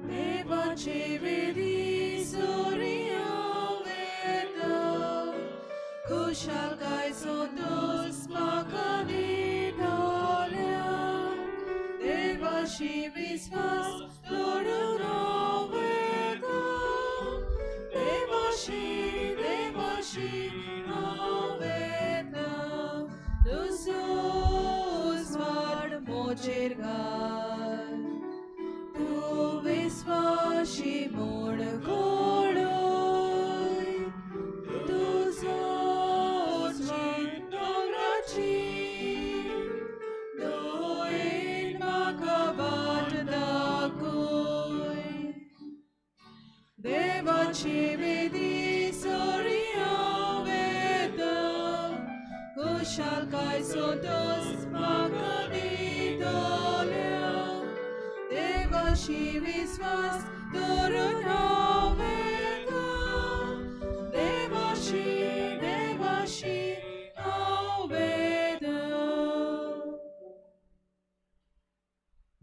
देवाचे वेदी सूर्या वेता, खुशालकाय संतोष म्हाका दितल्या. देवाशी विस्वास दवरून हांव वेता, देवाशी देवाशी हांव वेता. तुजो उजवाड म्हजेर घाल, तूं विस्वाशी म्हूण घडय, तुजो उजवाड दोंगराची दोळेन म्हाका वाट दाखय. देवाची वेदी सोऱ्या वेता, खुशालकाय संतोष म्हाका दितल्या. देवाशी विस्वास दवरून हांव वेता, देवाशी देवाशी हांव वेता.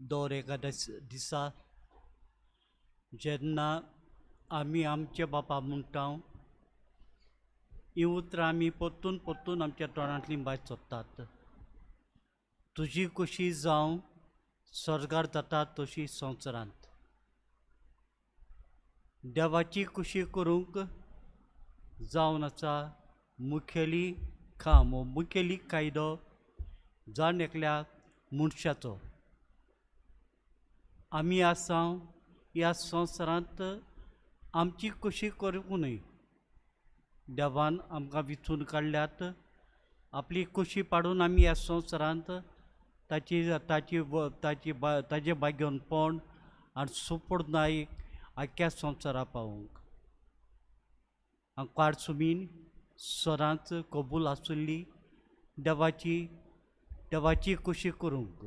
दर एका दिसा जेन्ना आमी आमचे बापा म्हणटा, हीं उतरां आमी परतून परतून आमच्या तोंडांतलीं भायर सोदतात. तुजी खुशी जावं स्वर्गार जाता तशी संवसारांत. देवाची खुशी करूंक जावन आसा मुखेली काम, मुखेली कायदो जाण एकल्या मनशाचो. आमी आसा ह्या संवसारांत आमची खुशी करूंक न्हय, देवान आमकां विचून काडल्यात. आपली खुशी पाडून आमी ह्या संवसारांत ताची ताची ताची ताजे भाग्यपण आनी सुपूर्णाय आख्ख्या संवसारा पावोवंक. आंकवार सुमीन सदांच कबूल आसुल्ली देवाची देवाची खुशी करूंक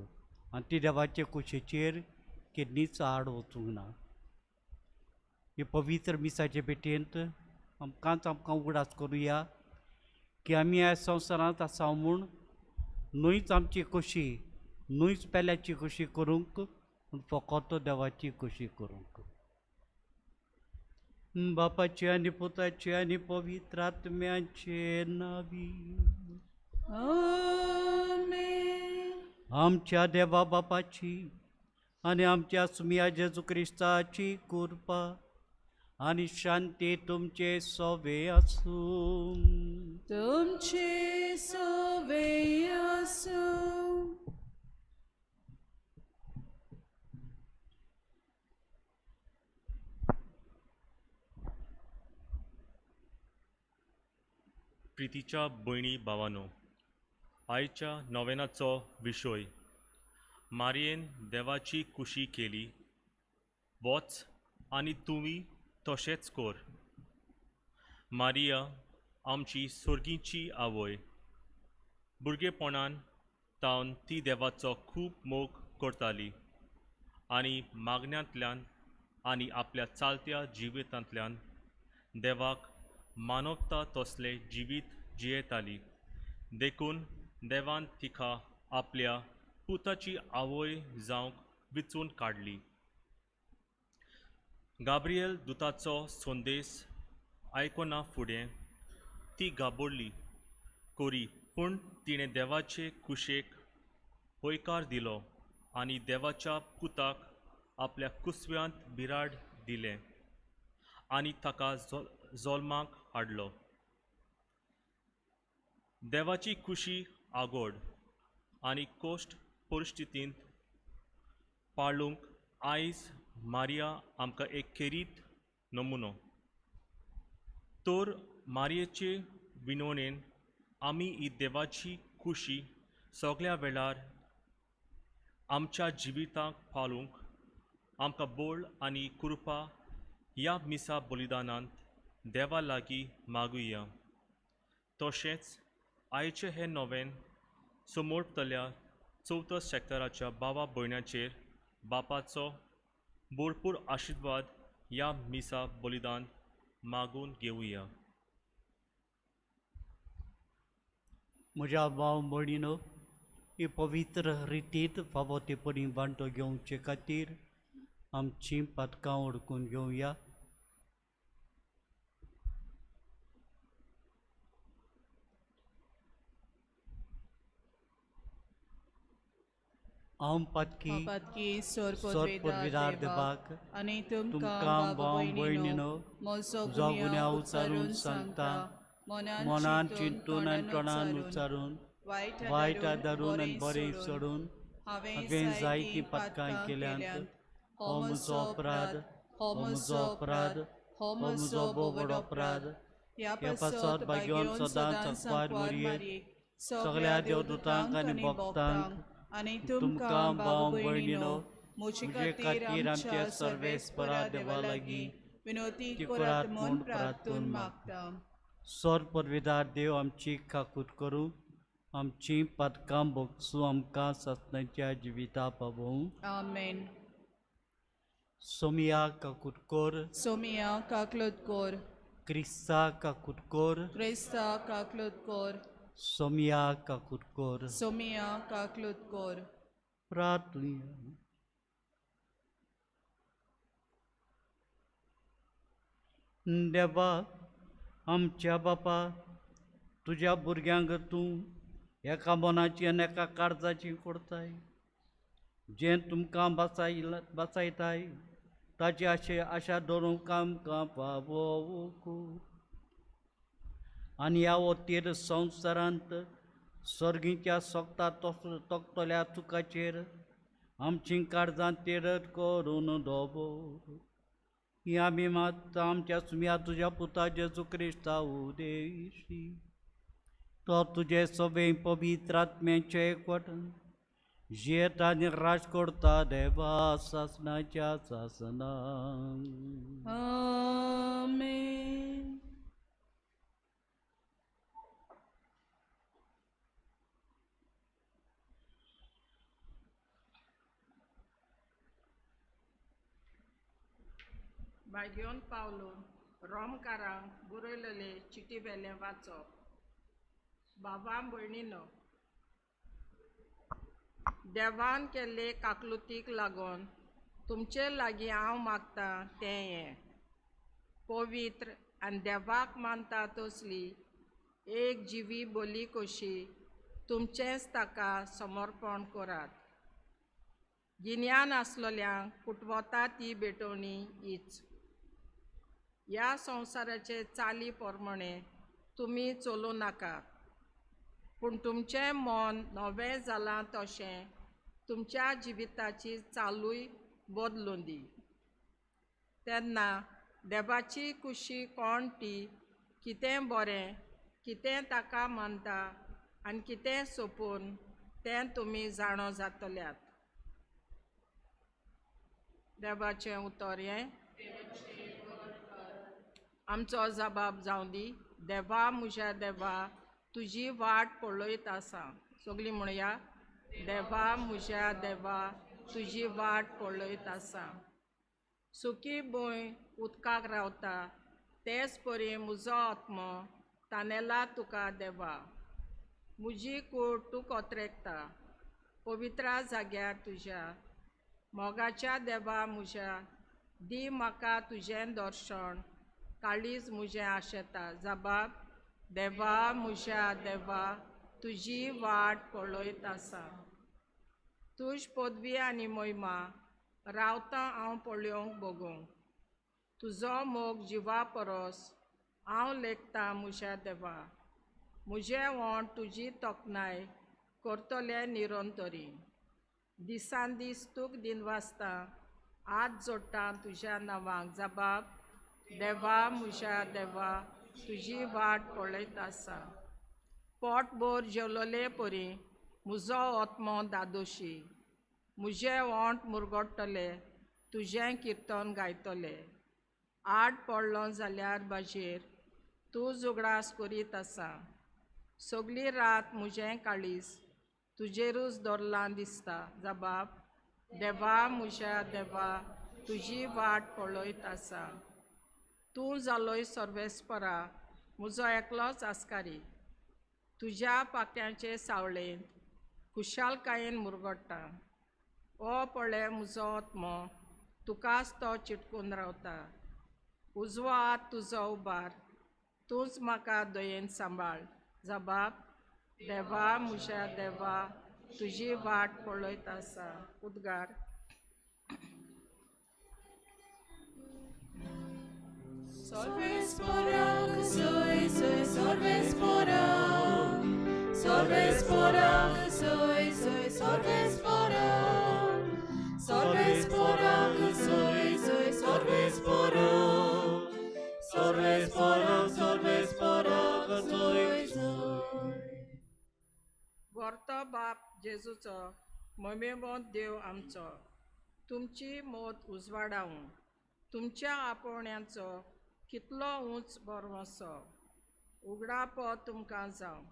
आनी ती देवाचे खुशेचेर केन्नीच आड वचूंक ना. हे पवित्र मिसाचे भेटेंत आमकांच आमकां उगडास करुया की आमी ह्या संवसारांत आसा म्हूण न्हूच आमची खुशी, न्हूच पेल्याची खुशी करूंक, पूण फकत देवाची खुशी करूंक. बापाचे आनी पुताचे आनी पवित्र आत्म्याचे नावी. आमेन. आमच्या देवा बापाची आनी आमच्या सुमिया जेजू क्रिस्ताची कृपा आनी शांती तुमचे सोवे आसूं. तुमचे सोवे आसूं. प्रितीच्या भयणी भावानो, आयच्या नोवेनाचो विशय मारयेन देवाची खुशी केली, वच आनी तुमी तशेंच कर. मारिया आमची सर्गीची आवय, भुरगेपणान तावन ती देवाचो खूब मोग करताली आनी मागण्यांतल्यान आनी आपल्या चालत्या जिवितांतल्यान देवाक मानवता तसलें जिवीत जियेताली. देखून देवान तिका आपल्या पुताची आवय जावंक विचून काडली. गाब्रियल दुताचो संदेश आयकना फुडें ती घाबरली कोरी, पूण तिणें देवाचे कुशेक हयकार दिलो आनी देवाच्या पुताक आपल्या कुसव्यांत बिराड दिलें आनी ताका जल्माक हाडलो. देवाची कुशी आगोड आनी कोश्ट परिस्थितींत पाळूंक आयज मारिया आमकां एक खेरीत नमुनो. तर मारियेचे विनवणेन आमी ही देवाची कुशी सगळ्या वेळार आमच्या जिविताक पाळूंक आमकां बोळ आनी कृपा ह्या मिसा बलिदानांत देवा लागीं मागुया. तशेंच आयचे हे नवेन समोरतल्या चवथ्या सेक्टराच्या भावा भयणाचेर बापाचो भरपूर आशिर्वाद ह्या मिसा बलिदान मागून घेवया. म्हज्या भाव भयणीनो, ही पवित्र रितींत फावो ते परी वांटो घेवचे खातीर आमचीं पातकां ओडकून घेवया. हांव पातकी सोर पदवीदार देवाक आनी तुमकां भाव भयणीनो म्हजो जो गुन्यांव उच्चारून सांगता, मनान चिंतून आनी तोंडान उच्चारून, वायट धरून आनी बरें सोडून हांवें जायतीं पातकां केल्यांत. हो म्हजो अपराध, हो म्हजो अपराध, हो म्हजो भोव व्हड अपराध. ह्या ह्या पासत भाग्यवान सदांच संकपार मरयेक, सगळ्या देवदूतांक आनी भक्तांक, आनी तुमकां भाव भयणीनो म्हजे म्हजे खातीर आमच्या सर्वेस्परा देवा लागीं विनोती ती करात करात म्हूण म्हूण प्रार्थून प्रार्थून मागता. सोर पदवीदार देव आमची काकूत करूं, आमची पातकां भोगसूं, आमकां सासणाच्या जिविता पावोवं. आमेन. सोमिया काकूत कर. सोमिया काकलूत कोर. क्रिस्ता काकूत कर. क्रिस्ता काकलूत कोर. सोमिया काकूत कर. सोमिया काकलूत कोर. प्रार्थुया. देवा आमच्या बापा, तुज्या भुरग्यांक तूं एका मनाची आनी एका काळजाची करताय, जें तुमकां बाचायताय ताची आशे आशा दवरूंक आमकां पावोवंक, आनी ह्या वतीर संवसारांत सर्गीच्या सोगता तोकतल्या चुकाचेर आमची काळजां तेरत करून दवर. ही आमी मात आमच्या सुम्या तुज्या पुता जेजू क्रिस्ता उदेशी, तो तुजे सगळे पवित्र आत्म्याचे एकवटन जियेता आनी राज करता देवा सासणाच्या सासनां. आमेन. भाग्योन पावलो रोमकारांक बरयलेले चिटी वेलें वाचप. बाबा भयणीनो, देवान केल्ले काकलुतीक लागून तुमचे लागीं हांव मागतां तें हें पवित्र आनी देवाक मानता तसली एक जिवी बोली कशी तुमचेंच ताका समर्पण करात. गिन्यान आसलेल्यांक कुटवता ती भेटवणी हीच. ह्या संवसाराचे चाली प्रमाणे तुमी चलूं नाकात, पूण तुमचें मन नवें जालां तशें तुमच्या जिविताची चालूय बदलूं दी. तेन्ना देवाची कुशी कोण ती, कितें बरें, कितें ताका मानता आनी कितें सोंपून तें तुमी जाणो जातल्यात. देवाचें उतर हें. आमचो जबाब जावं दी. देवा म्हज्या देवा, तुजी वाट पळयत आसा. सगळीं म्हणया, देवा म्हज्या देवा, तुजी वाट पळयत आसा. सुकी भूंय उदकाक रावता तेच परी म्हजो आत्मो तानेला तुका देवा. म्हजी कूड तूं कोत्रेकता पवित्रा जाग्यार तुज्या मोगाच्या देवा म्हज्या. दी म्हाका तुजें दर्शन, काळीज म्हजें आशेता. जबाब देवा म्हज्या देवा तुजी वाट पळयत आसा. तुज पदवी आनी मोहिमा रावता हांव पळोवंक बगूंक. तुजो मोग जिवा परस हांव लेखता म्हज्या देवा. म्हजें ओंठ तुजी तोखणाय करतले निरंतरी. दिसान दीस तुक दिनवासता, हात जोडटा तुज्या नांवाक. जबाब देवा म्हज्या देवा तुजी वाट पळयत आसा. पोटभर जेवलोले परी म्हजो आत्मो दादोशी. म्हजे ओंठ मुरगडटले तुजें किर्तन गायतले. आड पडलो जाल्यार बाजेर तूं जुगडास करीत आसा. सगली रात म्हजें काळीज तुजेरूच दवरलां दिसता. जबाब देवा म्हज्या देवा तुजी वाट पळयत आसा. तूं जालोय सर्वेस्परा म्हजो एकलोच आस्कारी. तुज्या पाक्यांचे सावळेंत खुशालकायेन मुरगडटा. ओ पळय म्हजो आत्मो तुकाच तो चिटकून रावता. उजवो हात तुजो उबार, तूंच म्हाका दयेन सांबाळ. जबाब देवा म्हज्या देवा तुजी वाट पळयत आसा. उद्गार. व्हरतो बाप जेजूचो मोमेवंत देव आमचो तुमची मोत उजवाडावूं. तुमच्या आपोवण्याचो कितलो उंच भरवंसो उगडापो तुमकां जावं.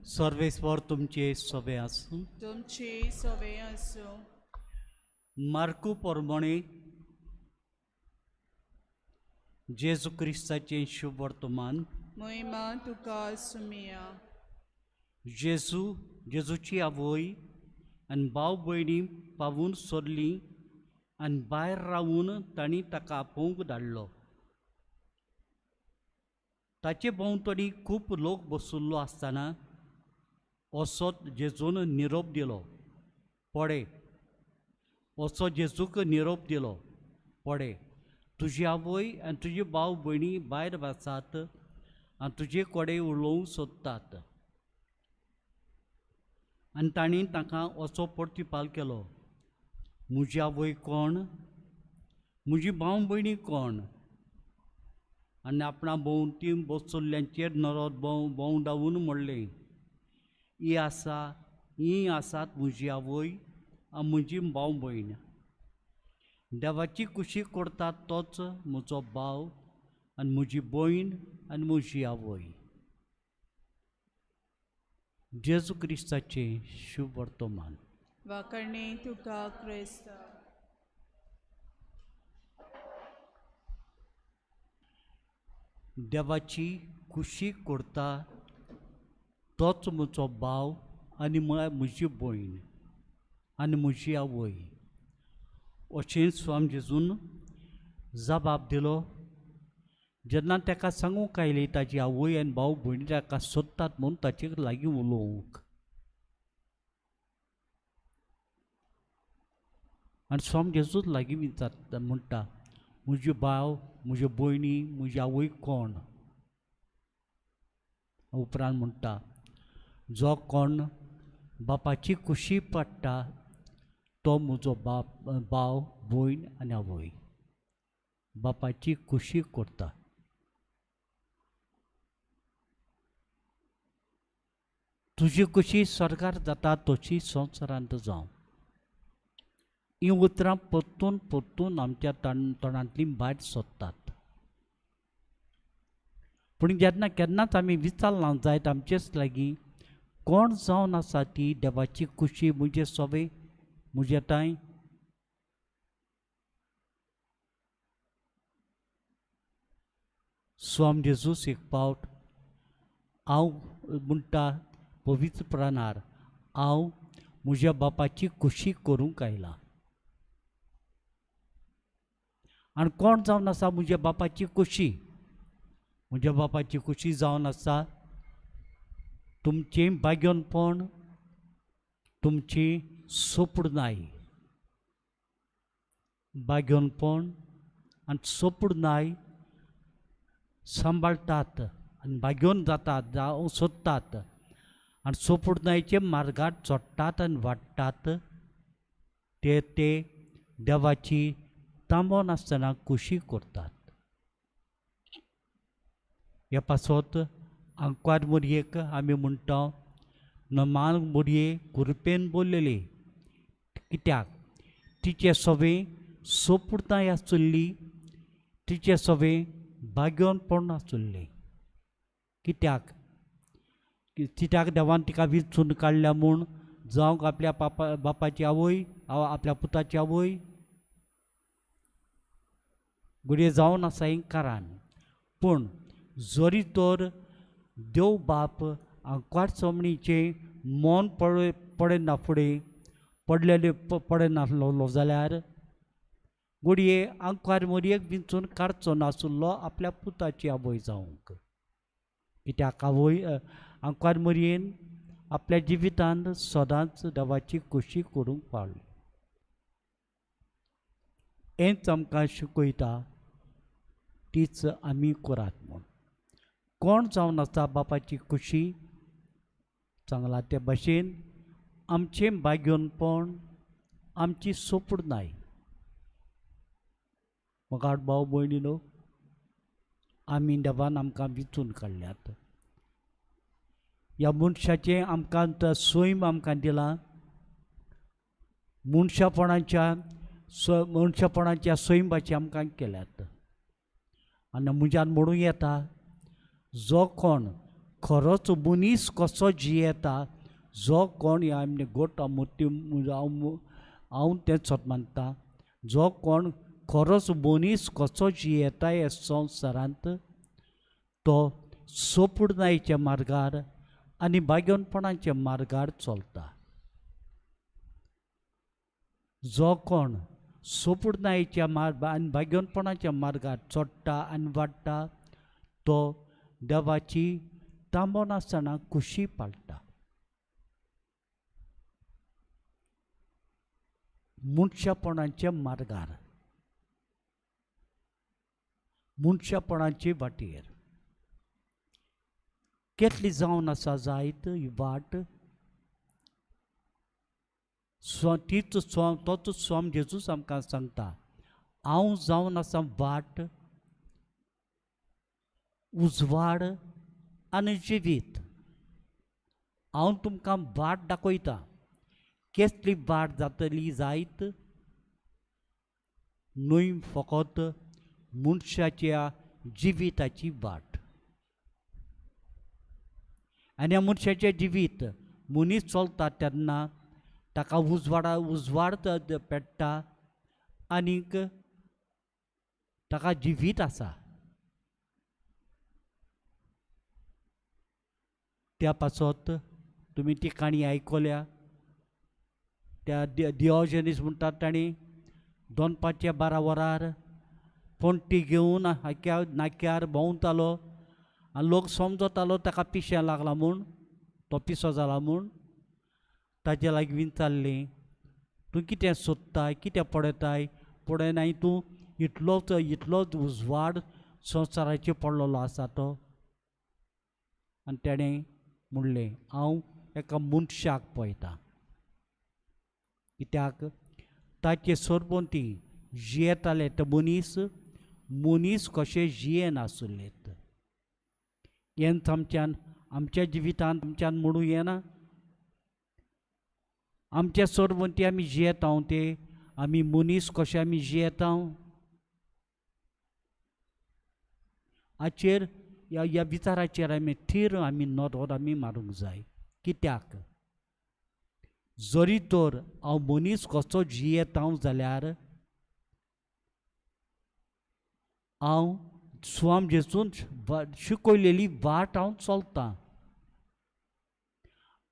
सर्वेस्पर तुमचे सोबे आसूं. तुमची सोबे आसूं. मार्कू प्रमाणे जेजू क्रिस्ताचें शुभ वर्तमान. महिमा तुका सुमिया. जेजू जेजूची आवय आनी भाव भयणी पावून सोदली आनी भायर रावून तांणी ताका आपोवंक धाडलो. ताचे भोंवतणी खूब लोक बशिल्लो आसतना असो जेजून निरोप दिलो पडे. असो जेजूक निरोप दिलो पडे, तुजी आवय आनी तुजी भाव भयणी भायर आसात आनी तुजे कडेन उलोवंक सोदतात. आनी तांणी तांकां असो प्रतिपाल केलो, म्हजी आवय कोण, म्हजी भाव भयणी कोण? आनी आपणा भोंवती बसल्ल्यांचेर नरोत भोंवडावन म्हणलें, ही आसा, ही आसात म्हजी आवय आनी म्हजी भाव भयण. देवाची खुशी करतात तोच म्हजो भाव आनी म्हजी भयण आनी म्हजी आवय. जेजू क्रिस्ताचें शुभ वर्तमान. वाकणे तुका क्रिस्ता. देवाची खुशी करता तोच म्हजो भाव आनी म्हजी भयण आनी म्हजी आवय. अशें स्वामी जेजून जबाब दिलो. जेन्ना ताका सांगूंक आयली ताजी आवय आनी भाव भयणी ताका सोदतात म्हूण ताचे लागीं उलोवंक. आनी स्वामी जेजूच लागीं विचारता म्हणटा, म्हज्यो भाव, म्हज्यो भयणी, म्हजी आवय कोण? उपरांत म्हणटा, जो कोण बापाची खुशी पडटा तो म्हजो बाप, भाव, भयण आनी आवय. बापाची खुशी करता. तुजी खुशी स्वर्गार जाता तशी संवसारांत जावं. हीं उतरां परतून परतून आमच्या तोंडांतलीं भायर सोदतात. पूण जेन्ना केन्नाच आमी विचारलां जायत आमचेच लागीं कोण जावन आसा ती देवाची खुशी म्हजे सोबे म्हजे तांय. स्वाम जेजूस एक पावट हांव म्हणटा पवित्र प्राणार हांव म्हज्या बापाची खुशी करूंक आयला. आनी कोण जावन आसा म्हज्या बापाची खुशी? म्हज्या बापाची खुशी जावन आसा तुमचें भाग्योनपण, तुमची सोपडनाय. भाग्योनपण आनी सोपडनाय सांबाळटात आनी भाग्योन जातात जावं सोदतात आनी सोपडनायचे मार्गार चडटात आनी वाडटात ते ते देवाची तांबो नासतना खुशी करतात. हे पासत आंकवार मोरयेक आमी म्हणटा नमान मोरये कुरपेन बोल्लेली कित्याक तिचे सवे सोपुरताय आसुल्ली, तिचे सवे भाग्योनपण आसुल्लें. कित्याक कित्याक देवान तिका विचून काडल्या म्हूण जावंक आपल्या बापाची आवय, आपल्या पुताची आवय घडये जावन आसा हें कारण. पूण जरी तर देव बाप आंकवार चमणीचें मन पडना फुडें पडलेले पडनासलो जाल्यार घडये आंकवार मोरयेक विंचून काडचो नासलो आपल्या पुताची आवय जावंक. कित्याक आवय आंकवार मोरयेन आपल्या जिवितांत सदांच देवाची खुशी करूंक पावली. हेंच आमकां शिकयता तीच आमी करात म्हूण. कोण जावन आसा बापाची खुशी सांगला ते भाशेन आमचें भाग्योनपण, आमची सोपडनाय. मोगाळ भाव भयणीनो, आमी देवान आमकां विचून काडल्यात. ह्या मनशाचें आमकां सैम आमकां दिलां. मनशापणाच्या मनशापणाच्या सैमाचें आमकां केल्यात. आनी म्हज्यान म्हणूं येता जो कोण खरोच मनीस कसो जियेता, जो कोण ह्या गोट मुर्ती हांव तें सत मानता, जो कोण खरोच मनीस कसो जियेता ह्या संवसारांत तो सोपुर्णायेच्या मार्गार आनी भाग्योनपणाच्या मार्गार चलता. जो कोण सोपुर्णायेच्या मार्ग आनी भाग्योनपणाच्या मार्गार चडटा आनी वाडटा तो देवाची तांबो नासतना खुशी पाळटा. मनशापणाच्या मार्गार, मनशापणाचे वाटेर केतली जावन आसा जायत ही वाट तीच तोच स्वाम जेजूस आमकां सांगता, हांव जावन आसा वाट, उजवाड आनी जिवीत. हांव तुमकां वाट दाखयता. केसली वाट जातली जायत? न्हय फकत मनशाच्या जिविताची वाट. आनी ह्या मनशाचें जिवीत मनीस चलता तेन्ना ताका उजवाड पेट्टा आनीक ताका जिवीत आसा. त्या पासत तुमी ती काणी आयकल्या. त्या दियोजनीस म्हणटात तांणी दोनपाच्या 12 वरार पणटी घेवन हाक्या नाक्यार भोंवतालो आनी लोक समजतालो ताका पिशें लागलां म्हूण, तो पिसो जाला म्हूण. ताजे लागीं विचारलें, तूं कितें सोदताय, कितें पळयताय? पळयनाय तूं इतलोच इतलोच उजवाड संवसाराचेर पडलेलो आसा तो. आनी तेणें म्हणलें, हांव एका मनशाक पळयतां. कित्याक ताचे सरभोंवती जियेताले ते मनीस मनीस कशे जियेनासुल्लेत. हेंच आमच्यान आमच्या जिवितांत आमच्यान म्हणूं येना. आमच्या सरभोंवती आमी जियेता ते आमी मनीस कशें आमी जियेता हाचेर ह्या विचाराचेर आमी थीर आमी नदर आमी मारूंक जाय. कित्याक जरी तर हांव मनीस कसो जियेता जाल्यार हांव स्वाम जेजून शिकयलेली वाट हांव चलतां.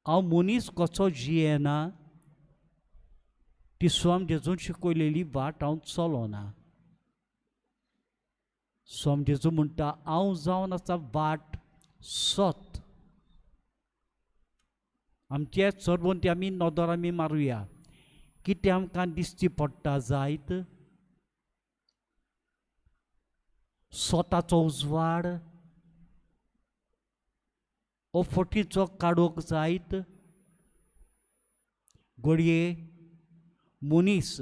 हांव मनीस कसो जियेना ती स्वाम जेजून शिकयलेली वाट हांव चलोना. स्वाम जेजू म्हणटा हांव जावन आसा वाट सत. आमचे सरभोंवती आमी नदर आमी मारुया कितें आमकां दिसची पडटा जायत स्वताचो उजवाड ओ फटीचो काडूंक जायत. घडये मनीस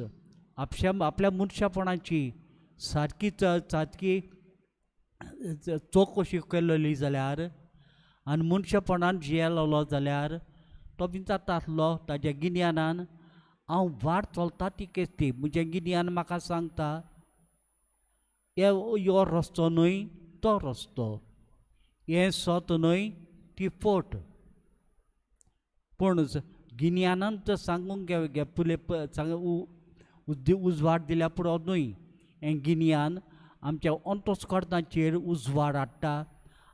आपल्या आपल्या मनशापणाची सारकी सारकी चवकशी केल्ली जाल्यार आनी मनशापणान जियेलो जाल्यार तो विचारता आसलो ताज्या गिन्यानान हांव वाट चलता ती केसली म्हजें गिन्यान म्हाका सांगता हे हो रस्तो न्हय तो रस्तो, हें सत न्हय ती फट. पूण गिन्यानान तर सांगूंक पुले सांग उजवाड दिल्या पुरो न्हय, हें गिन्यान आमच्या अंतस्कर्णाचेर उजवाड हाडटा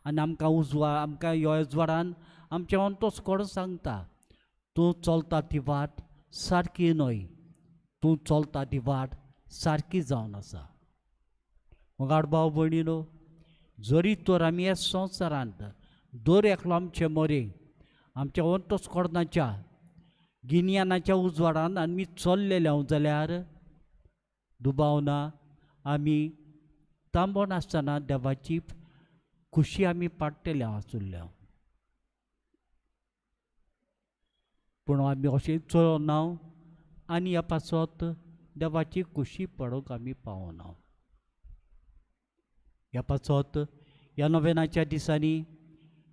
आनी आमकां उजवाड आमकां ह्या उजवाडान आमचें अंतस्कर्ण सांगता तूं चलता ती वाट सारकी न्हय, तूं चलता ती वाट सारकी जावन आसा. मोगाळ भाव भयणीनो, जरी तर आमी ह्या संवसारांत दर एकलो आमचे मोरे आमच्या अंतस्कर्णाच्या गिन्यानाच्या उजवाडान आमी चल्लेले हांव जाल्यार दुबाव ना आमी तांबो नासतना देवाची खुशी आमी पाडटले आसुल्ले. पूण आमी अशें चलना आनी ह्या पासत देवाची खुशी पडूंक आमी पावना. ह्या पासत ह्या नोवेनाच्या दिसांनी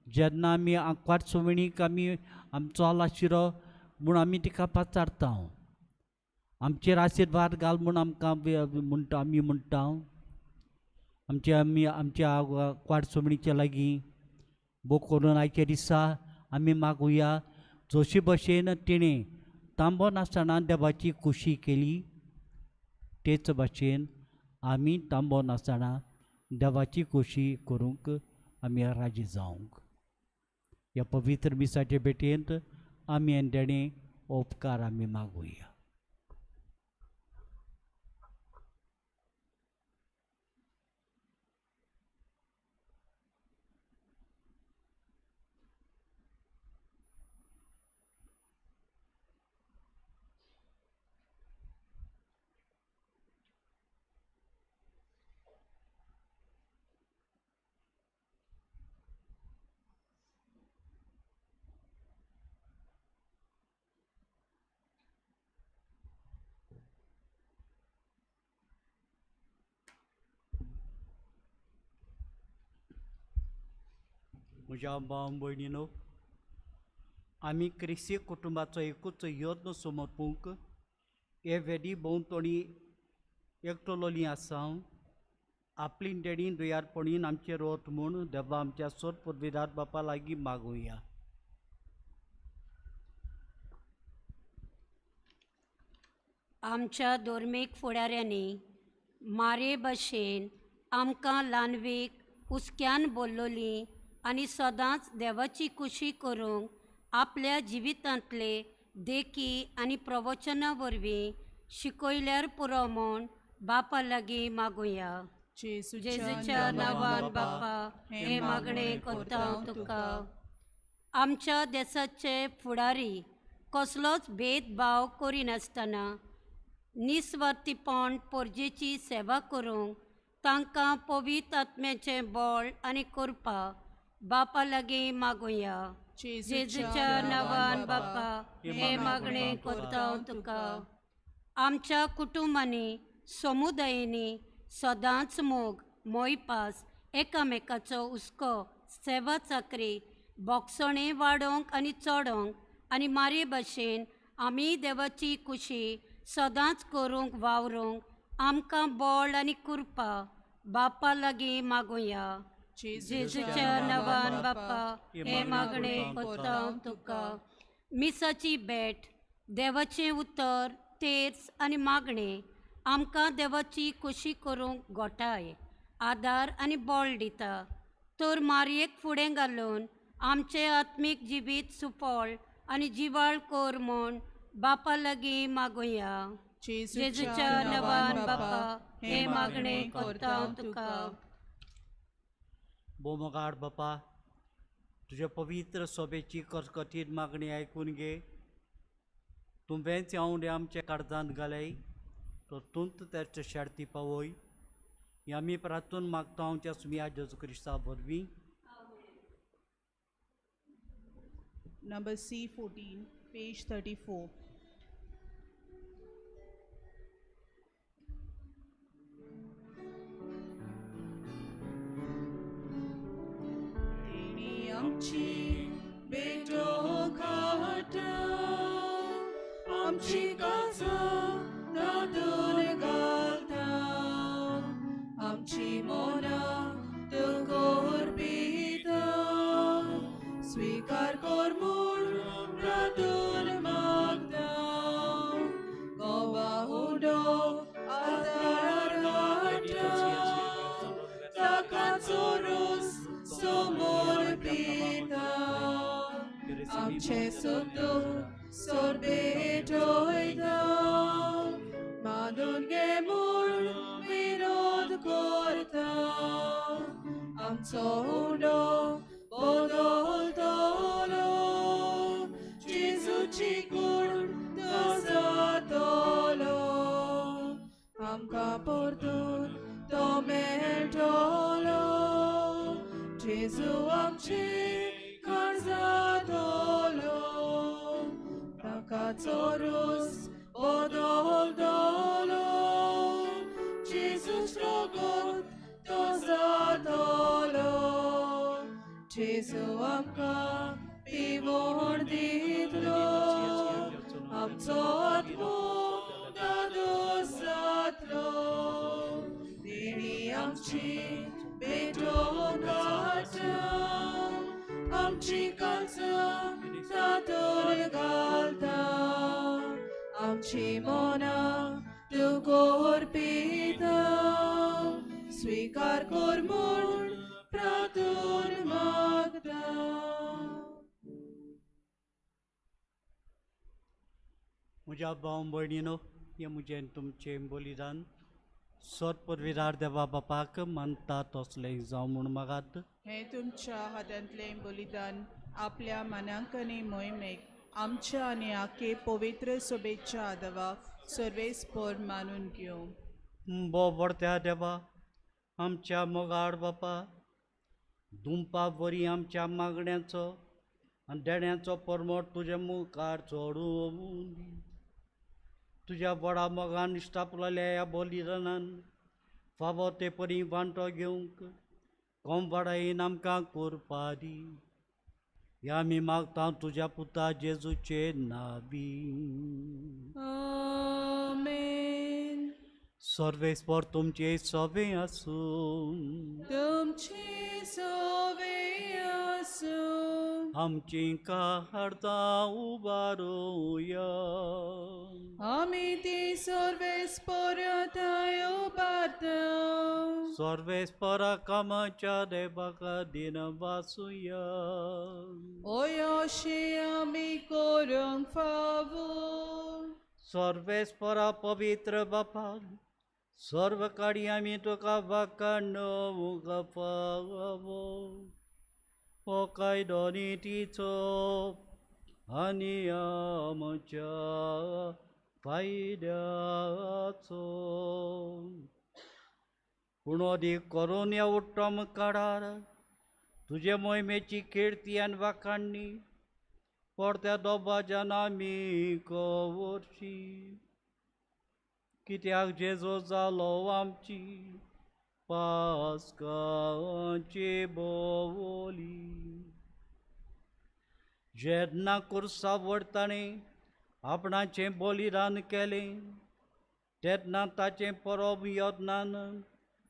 जेन्ना आमी आंकवार सोवणीक आमी आमचो आलाशिरो म्हूण आमी तिका पाचारता, आमचेर आशिर्वाद घाल म्हूण आमकां म्हणटा आमी म्हणटा आमचे आमी आमच्या आंकवार सोवणीच्या लागीं बोक करून आयच्या दिसा आमी मागुया जशी भशेन तिणें तांबो नासतना देवाची खुशी केली तेच भाशेन आमी तांबो नासतना देवाची खुशी करूंक आमी राजी जावंक. ह्या पवित्र मिसाचे भेटेंत आमी आनी देणें उपकार आमी मागुया. म्हज्या भाव भयणीनो, आमी क्रिस्ती कुटुंबाचो एकूच यत्न समर्पूंक हे वेदी भोंवतणी एकटोलोली आसा. आपली देणी दुयारपणीन आमचेर वत म्हूण देवा आमच्या सोद पुर्विदार बापा लागीं मागुया. आमच्या धर्मीक फुडाऱ्यांनी मारे भशेन आमकां ल्हानवीक हुसक्यान बोल्लोली आनी सदांच देवाची खुशी करूंक आपल्या जिवितांतले देखी आनी प्रवचना वरवीं शिकयल्यार पुरो म्हूण बापा लागीं मागुया. जेजूच्या नांवान बापा हें मागणें करता तुका. आमच्या देशाचे फुडारी कसलोच भेदभाव करिनासतना निस्वार्थीपण परजेची सेवा करूंक तांकां पवित्र आत्म्याचें बळ आनी करपा बापा लागीं मागुया. जेजूच्या नांवान बापा हें मागणें करता तुका. आमच्या कुटुंबांनी समुदायांनी सदांच मोग मोयपास एकामेकाचो हुस्को सेवा चाकरी बोगसणें वाडोवंक आनी चडोवंक आनी मारे भशेन आमी देवाची खुशी सदांच करूंक वावरूंक आमकां बळ आनी कृपा बापा लागीं मागुया. जेजूच्या नांवान बापा हें मागणें करता तुका. मिसाची भेट, देवाचें उतर, तेर्स आनी मागणें आमकां देवाची खोशी करूंक गोठाय, आदार आनी बळ दिता. तर मारयेक फुडें घालून आमचें आत्मीक जिवीत सुफळ आनी जिवाळ कर म्हूण बापा लागीं मागुया. जेजूच्या नांवान बापा हें मागणें करता तुका. भोवमोगाळ बापा, तुज्या पवित्र सोबेची करकतीन मागणी आयकून घे. तुवेंच आवडे आमच्या काळजांत घालय तर तूंच तेचे शर्ती पावय. ही आमी प्रार्थून मागता आमच्या सुमिया जेजू क्रिस्ता वरवीं. Number C14, page 34. तेणी आमची बेटो खाटा, आमची काजा दादून घालता, आमची मोना तुकोर पिता, स्वीकार कर म्हूण प्रार्थून मागता. गोवा उडो आदार काडटा, ताका चोरूस समोर पिता, आमचें सुख सोरबेट वयता, मानून घे म्हूण विरोध करता, आमचो उडो बदलतलो, जेजूची कूड तो जातलो, आमकां परतून तो मेळटलो, जेजू आमचे काळजातलो, ताका चोरूस बदलतलो, जेजूच रगत तो जातलो, जेजू आमकां पिवण दितलो, आमचो आत्मो दादोस जातलो, तेणी आमची बेटो काडटा, आमची काळजां तातूंत घालता, आमची मनां तुकोर पिता, स्वीकार कर म्हूण प्रार्थून मागता. म्हज्या भाव भयणीनो, हें म्हजें तुमचें बलिदान सोद पुर्विदार देवा बापाक मानता तसलें जावं म्हूण मागात. हें तुमच्या हातांतलें बलिदान आपल्या मनांकनी मोहिमेक आमच्या आनी आखे पवित्र सोबेच्या आदवाक सर्वेस्पर मानून घेवं. बोबडत्या देवा, आमच्या मोगाळ बापा, दुमपा वरी आमच्या मागण्यांचो आनी देण्याचो परमट तुज्या मुखार चडून दी. तुज्या व्हडा मोगान निश्ठापलेल्या ह्या बलिदानान फावो ते परी वांटो घेवंक कोमवाडायेन आमकां करपा दी. ह्या आमी मागता तुज्या पुता जेजूचे नावी. आमेन. सर्वेस्पर तुमचे सवे आसूं. तुमचे सवे आसूं. आमची काळजां उबारुया. आमी ती सर्वेस्पराथाय उबारता. सर्वेस्परा कामाच्या देवाक दिन वासुया. ओय अशें आमी करूंक फावो. सर्वेस्परा पवित्र बापा, सर्व काडी आमी तुका वाखाणूंक फावो. हो कायदो नितीचो आनी आमच्या फायद्याचो. पूण अदीक करून ह्या उत्तम काळार तुजे मोहिमेची कीर्ती आनी वाखाणणी परत्या दोबाज्यान आमी कवरची. कित्याक जेजो जालो आमची पास्काची बोली. जेन्ना कुर्सा वडताणे आपणाचें बलिदान केलें तेन्ना ताचें परब यत्नान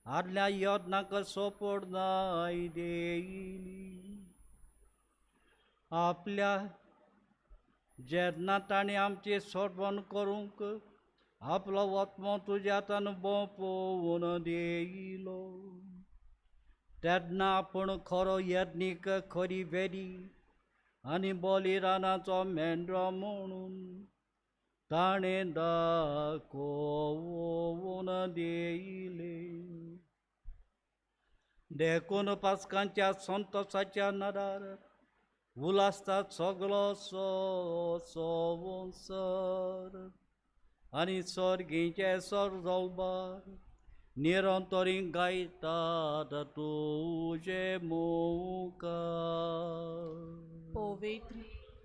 आदल्या यत्नाक सोपडनाय देयली. आपल्या जेन्ना ताणें आमचें सोडवण करूंक आपलो आत्मो तुज्या हातान बोपोवन देयलो तेन्ना आपूण खरो यज्ञीक खरी वेरी आनी बलिदानाचो मेंढरो म्हणून ताणें दाखोवन देयले. देखून पास्कांच्या संतोसाच्या नदार उलासता सगलो संवसार आनी सर्गीचे सरजोबार निरंतरी गायतात तुजे मुखार. पवित्र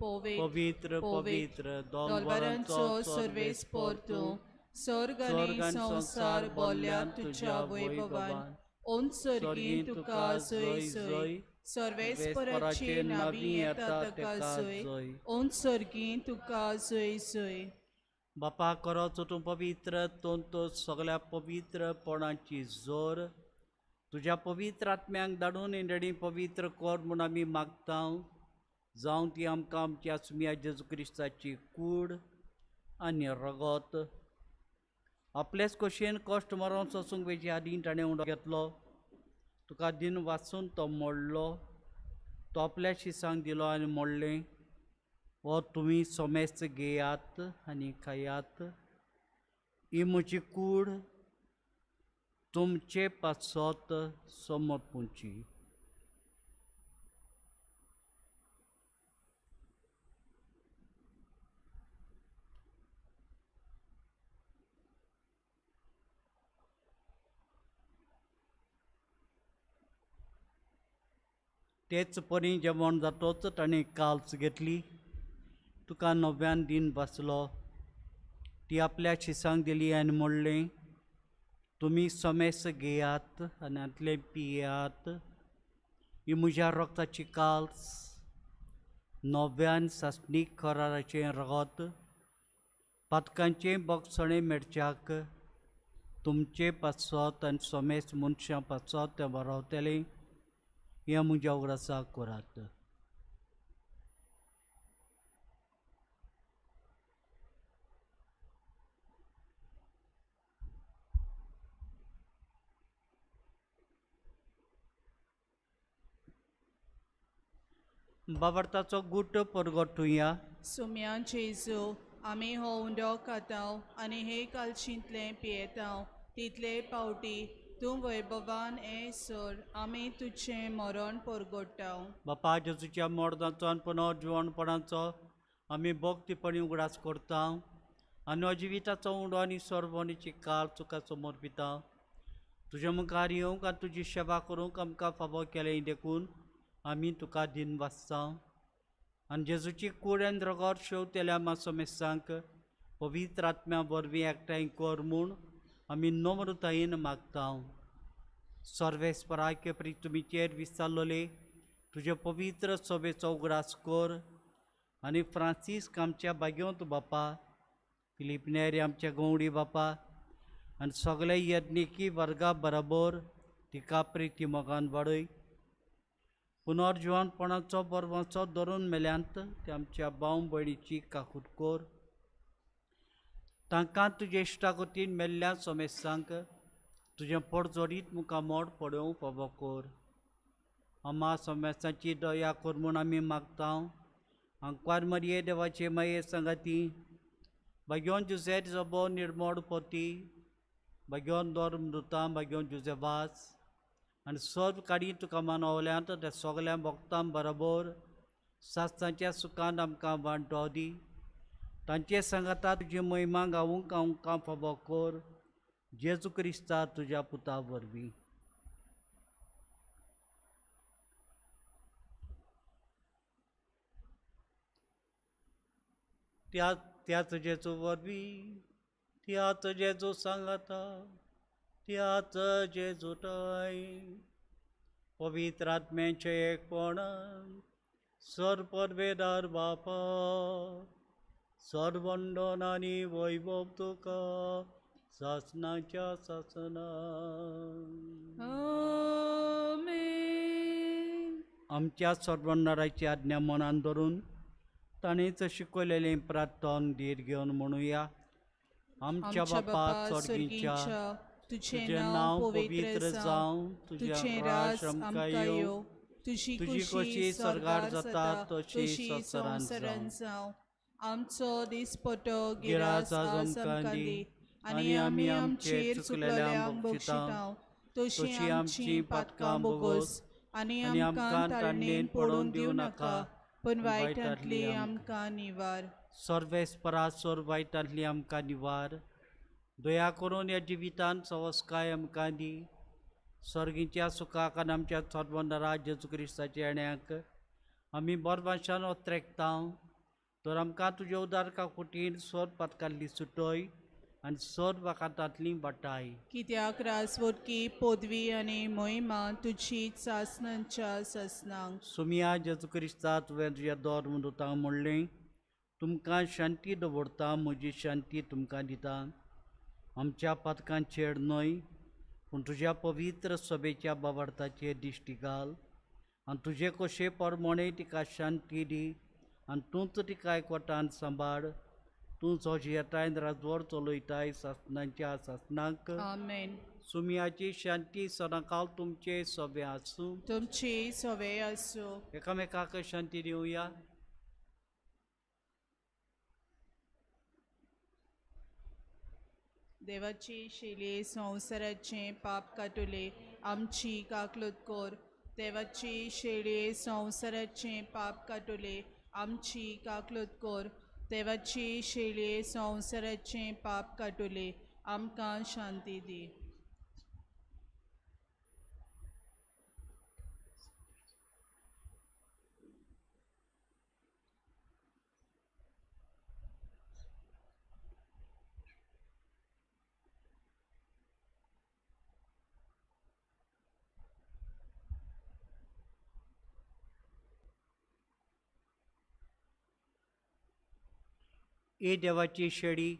पवित्र पवित्र पवित्र दोलबरांचो सर्वेस्पोर तूं, स्वर्ग आनी संवसार बोल्ल्या तुज्या वैभवान. ओन सर्गीं तुका जय जय, सर्वेस्पराचे नावी येता ताका जय, ओन सर्गीं तुका जय जय. बापा करोचो तूं पवित्र तोंतो सगळ्या पवित्रपणाची जोर तुज्या पवित्र आत्म्यांक धाडून इंडणी पवित्र कर म्हूण आमी मागता. जावं ती आमकां आमच्या सुम्या जेजू क्रिस्ताची कूड आनी रगत. आपलेच खोशयेन कश्ट मरोन सोसूंक वेचे आदीं ताणें उडो घेतलो, तुका दिन वाचून तो मोडलो, तो आपल्या शिसांक दिलो आनी मोडलें, हो तुमी सोमेस्त घेयात आनी खायात, ही म्हजी कूड तुमचे पासत समर्पूंची. तेच परी जेवण जातोच ताणें काल्स घेतली, तुका नव्यान दिन बसलो, ती आपल्या शिसांक दिली आनी म्हणलें, तुमी समेस्त घेयात आनी हातलें पियात, ही म्हज्या रक्ताची काल्स, नव्यान सासणीक कराराचें रगत, पातकांचें बगसणें मेळच्याक तुमचे पासत आनी समेस्त मनशां पासत तें बरोवतलें, हें म्हज्या उगडासाक करात. बाबर्ताचो गुट परगटुया. सुम्या जेजू, आमी हो उंडो खाताव आनी हे कालशींतलें पियेताव तितले पावटी तूं वैभवान ए सर आमी तुजें मरण परगोट्टाव. बापा जेजूच्या मरणाचो आनी पुनर्जिवणपणाचो आमी भक्तीपणी उगडास करता आनी हो जिविताचो उंडो आनी सर्वणीची काल तुका समर्पिता. तुज्या मुखार येवंक आनी तुजी सेवा करूंक आमकां फावो केलें देखून आमी तुका दिन वाचता आनी जेजूची कूड आनी रगत शेवतेल्या मासोमेस्तांक पवित्र आत्म्या वरवीं एकठांय कर म्हूण आमी नम्रतायेन मागता. सर्वेस्पराक प्रितुमीचेर विस्तारलोले तुजे पवित्र सभेचो उगडास कर आनी फ्रांसीस्क आमच्या भाग्योंत बापा, फिलीप नेरी आमच्या गवडी बापा आनी सगळे यज्ञिकी वर्गा बराबर तिका प्रिती मोगान वाडय. पुनर्जिवणपणाचो बरवाचो धरून मेल्यांत ते आमच्या भाव भयणीची काकूट कर, तांकां तुजे इश्टागतीन मेल्ल्या समेस्तांक तुजें पोटजोडीत मुखार मोड पडोवंक फावो कर. अम्मा समेस्तांची दया कर म्हूण आमी मागता. आंकवार मरिये देवाचे माये सांगाती, भाग्योन जुझे जबो निर्मोड पोती, भाग्योन दोर मृता, भाग्योन जुझे वास आनी सर्व काडी तुका मानवल्यांत त्या सगल्या भक्तां बरोबर सास्तांच्या सुखान आमकां वांटो दी. तांचे सांगाता तुजी महिमा गावूंक आमकां फावो कर, जेजू क्रिस्ता तुज्या पुता वरवीं. त्याच जेजू वरवीं, त्याच जेजू सांगाता, त्याच जेजूटाय पवित्र आत्म्याचें एकपण सर परवेदार बापा सर्वंदन आनी वैभव तुका सासनाच्या सासना. आमेन. आमच्या सर्वंदराची आज्ञा मनान धरून ताणेंच शिकयलेलें प्रार्थन धीर घेवन म्हणुया. आमच्या बापा स्वर्गीच्या, तुझें नांव पवित्र जावं, तुझें राज आमकां येवं, तुजी कुशी स्वर्गार जाता तशी संवसारांत जावं. आमचो दिसपटो गिरास आज आमकां दी, आनी आमी आमचेर चुकलेल्यांक बक्षितांव तशी आमची पातकां बोगोस, आनी आमकां ताळणेन पडून दिवं नाका, पूण वायटांतली आमकां निवार. सर्वेस्परा सोर वायटांतली आमकां निवार. दया करून ह्या जिवितांत सवस्काय आमकां दी. सर्गीच्या सुखाक आनी आमच्या सर्वंदरा जेजू क्रिस्ताच्या येण्याक आमी बरवाशान ओत्रेकता. तर आमकां तुज्या उदार काकुटीन सोर पातकांतली सुटय आनी सोर वाकातांतली वाटाय. कित्याक राजवटकी पदवी आनी मोहिमा तुजी सासनांच्या सासनांक. सुमिया जेजू क्रिस्ता, तुवें तुज्या दोर मुदुतांक म्हणलें, तुमकां शांती दवरता, म्हजी शांती तुमकां दिता. आमच्या पातकांचेर न्हय पूण तुज्या पवित्र सभेच्या बावार्थाचेर दिश्टी घाल आनी तुजे कशे प्रमाणे तिका शांती दी आनी तूंच तिका एकवटान सांबाळ. तूं सोजयेताय राजवट चलयताय सासनाच्या सासनाक. आमेन. सुमियाची शांती सदांकाल तुमचे सभे आसूं. तुमची सवे आसूं. एकामेकाक शांती दिवया. देवाची शिले संवसाराचें पाप काटुले, आमची काकलूत कोर. देवाची शेळये संवसाराचें पाप काटुले, आमची काकलूत कोर. देवाची शेळये संवसाराचें पाप काटुले, आमकां शांती दी. ए देवाची शेळी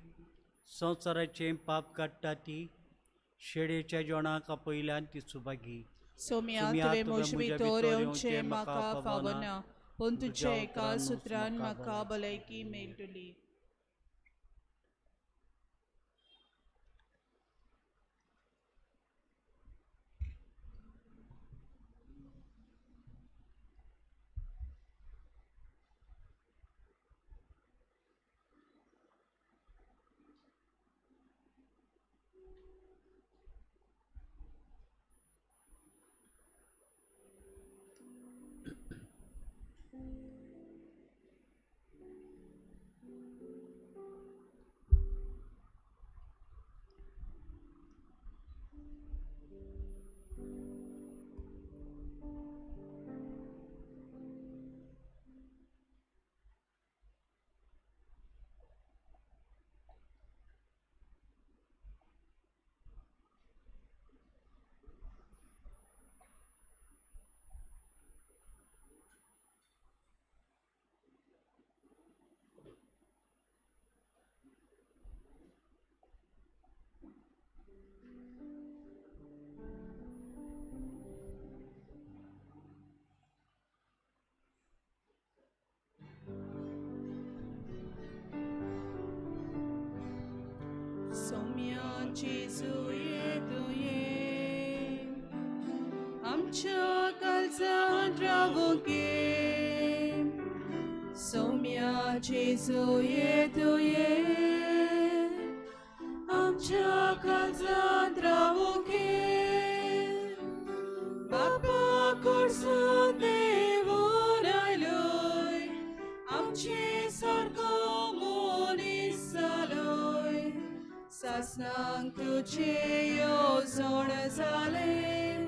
संवसाराचें पाप काडटा ती शेळयेच्या जेवणाक आपयल्यान ती सुभागी. सोम्या, तुवें म्हजे भितर येवचें म्हाका फावना, पूण तुज्या एका सुत्रान म्हाका भलायकी मेळटली. सोम्या जेजू ये तुये आमच्या काळजांत रावूंक ये. सोम्या जेजू ये तुये आमच्या काळजांत रावूंक ये. बापा कडसून देवून आयलोय, आमचे सारको मनीस जालोय. सासनांक तुजे येवजण जालें,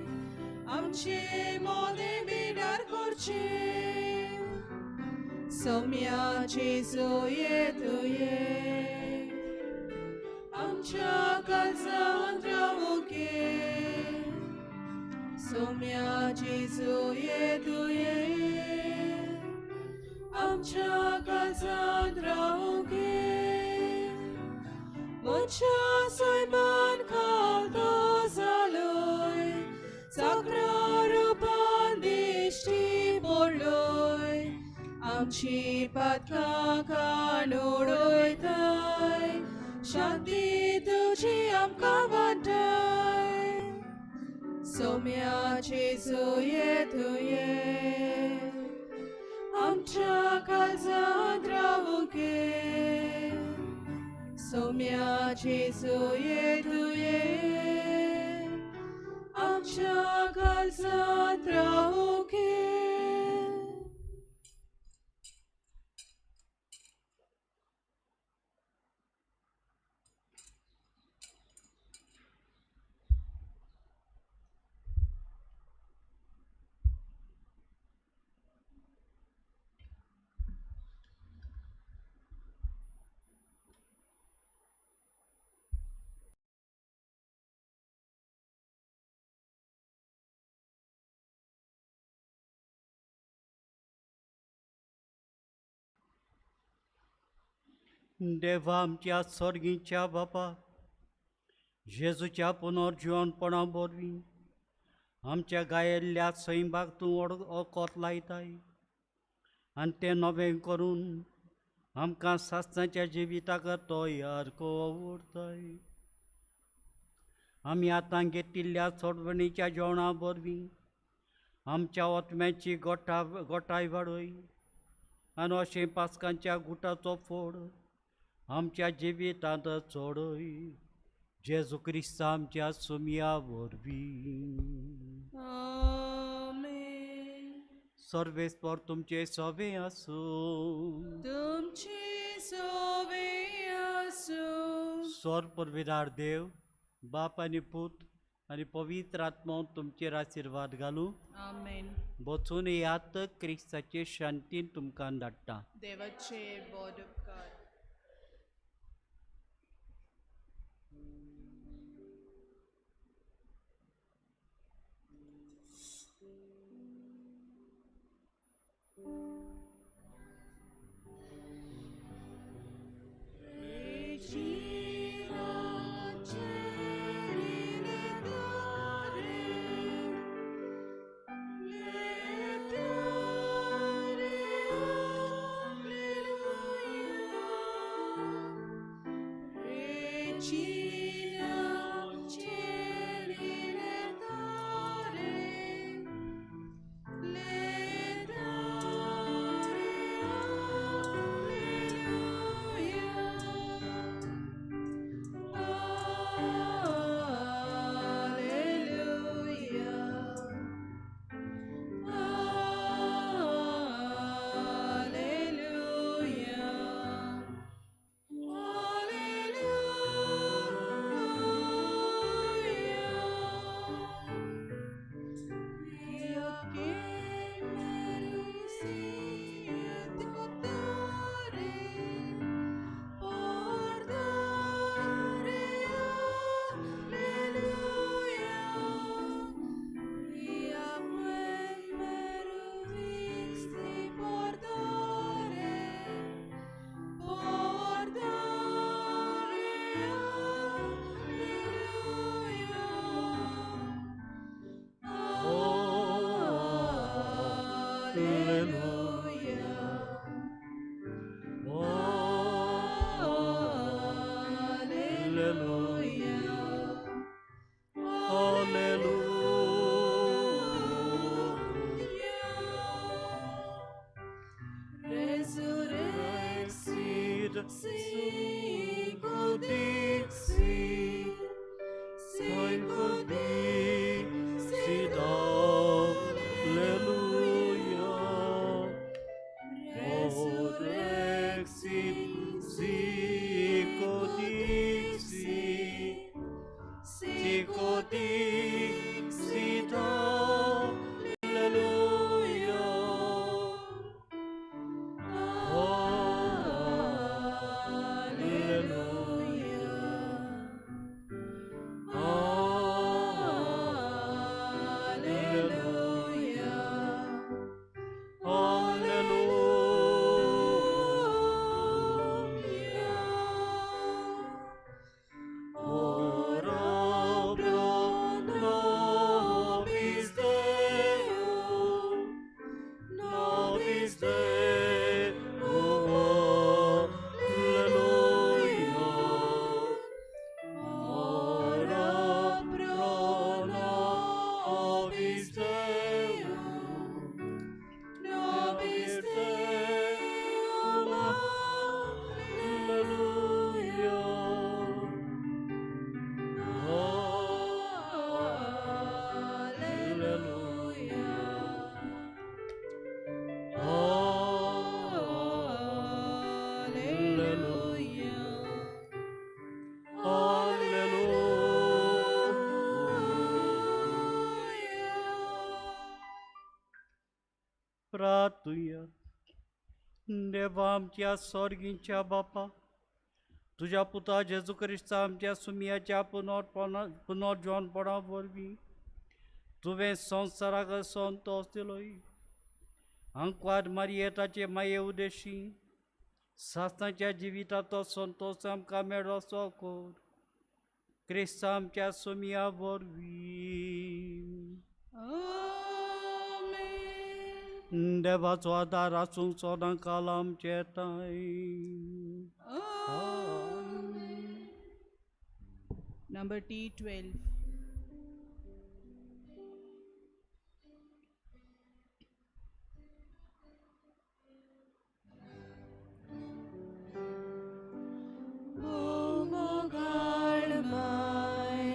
आमचे मोदें बिडार करचें. सोम्या जेजू ये तुये आमच्या काळजांत रावूंक ये. सोम्या जेजू ये तुये आमच्या काळजांत रावूंक ये. मनशा सैमान खालतो जालोय साकरा रुपान दिश्टी पडलोय आमची पातकां काण उडयताय शांती तुजी आमकां वांटाय सोम्या जेजू ये तुये आमच्या काळजांत रावूंक ये सोम्या जेजू ये तुये आमच्या काळजांत रावूंक ये. देवा आमच्या स्वर्गीच्या बापा, जेजूच्या पुनर्जिवनपणा वरवीं आमच्या गायिल्ल्या सैमाक तूं वखद लायताय आनी तें नवें करून आमकां सासणाच्या जिविताक तयार दवरताय. आमी आतां घेतिल्ल्या सोडवणीच्या जेवणा वरवीं आमच्या ओतम्याची गोठाय वाडय आनी अशें पास्कांच्या गुटाचो फोड आमच्या जिवितांत चडय. जेजू क्रिस्ता आमच्या सुमया वरवीं. आमेन. सर्वेस्पर तुमचे सवे आसूं. तुमचे सवे आसूं. स्वर परविदार देव बाप आनी पूत आनी पवित्र आत्मो तुमचेर आशिर्वाद घालूं. आमेन. वचून येयात, क्रिस्ताचे शांतीन तुमकां धाडटा. देवाचे बोड उपकार. Alleluia. प्रार्थुया. देवा आमच्या स्वर्गींच्या बापा, तुज्या पुता जेजू क्रिस्ता आमच्या सुमयाच्या पुनर्जनपणा वरवीं तुवें संवसाराक संतोश दिलोय. आंकवार मारयेताचे माये उदेशी सासणाच्या जिविताचो संतोश आमकां मेळोसो कर, क्रिस्ता आमच्या सुमया वरवीं. देवाचो आदार आसूंक सदां काल आमचे ताय. Number T12. ओ मोगाळ माय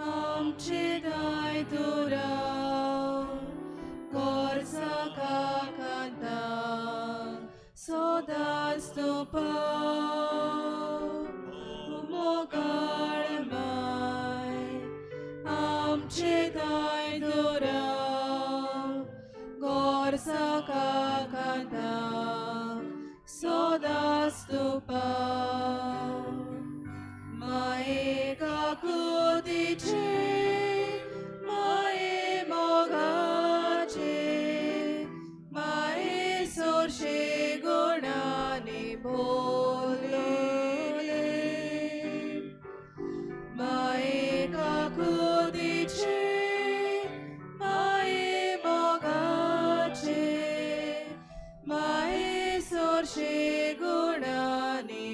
आमचे दाय तुराव गोरसा काकांता सदांच तूं पाव. मोगाळ माय आमचे दाय तुराव गोरसा काकांता सदांच तूं पाव. माये काकुतीचे माये मोगाचे माये सोरशे गुणांनी भोलले. माये काकुतीचे माये मोगाचे माये सोरशे गुणांनी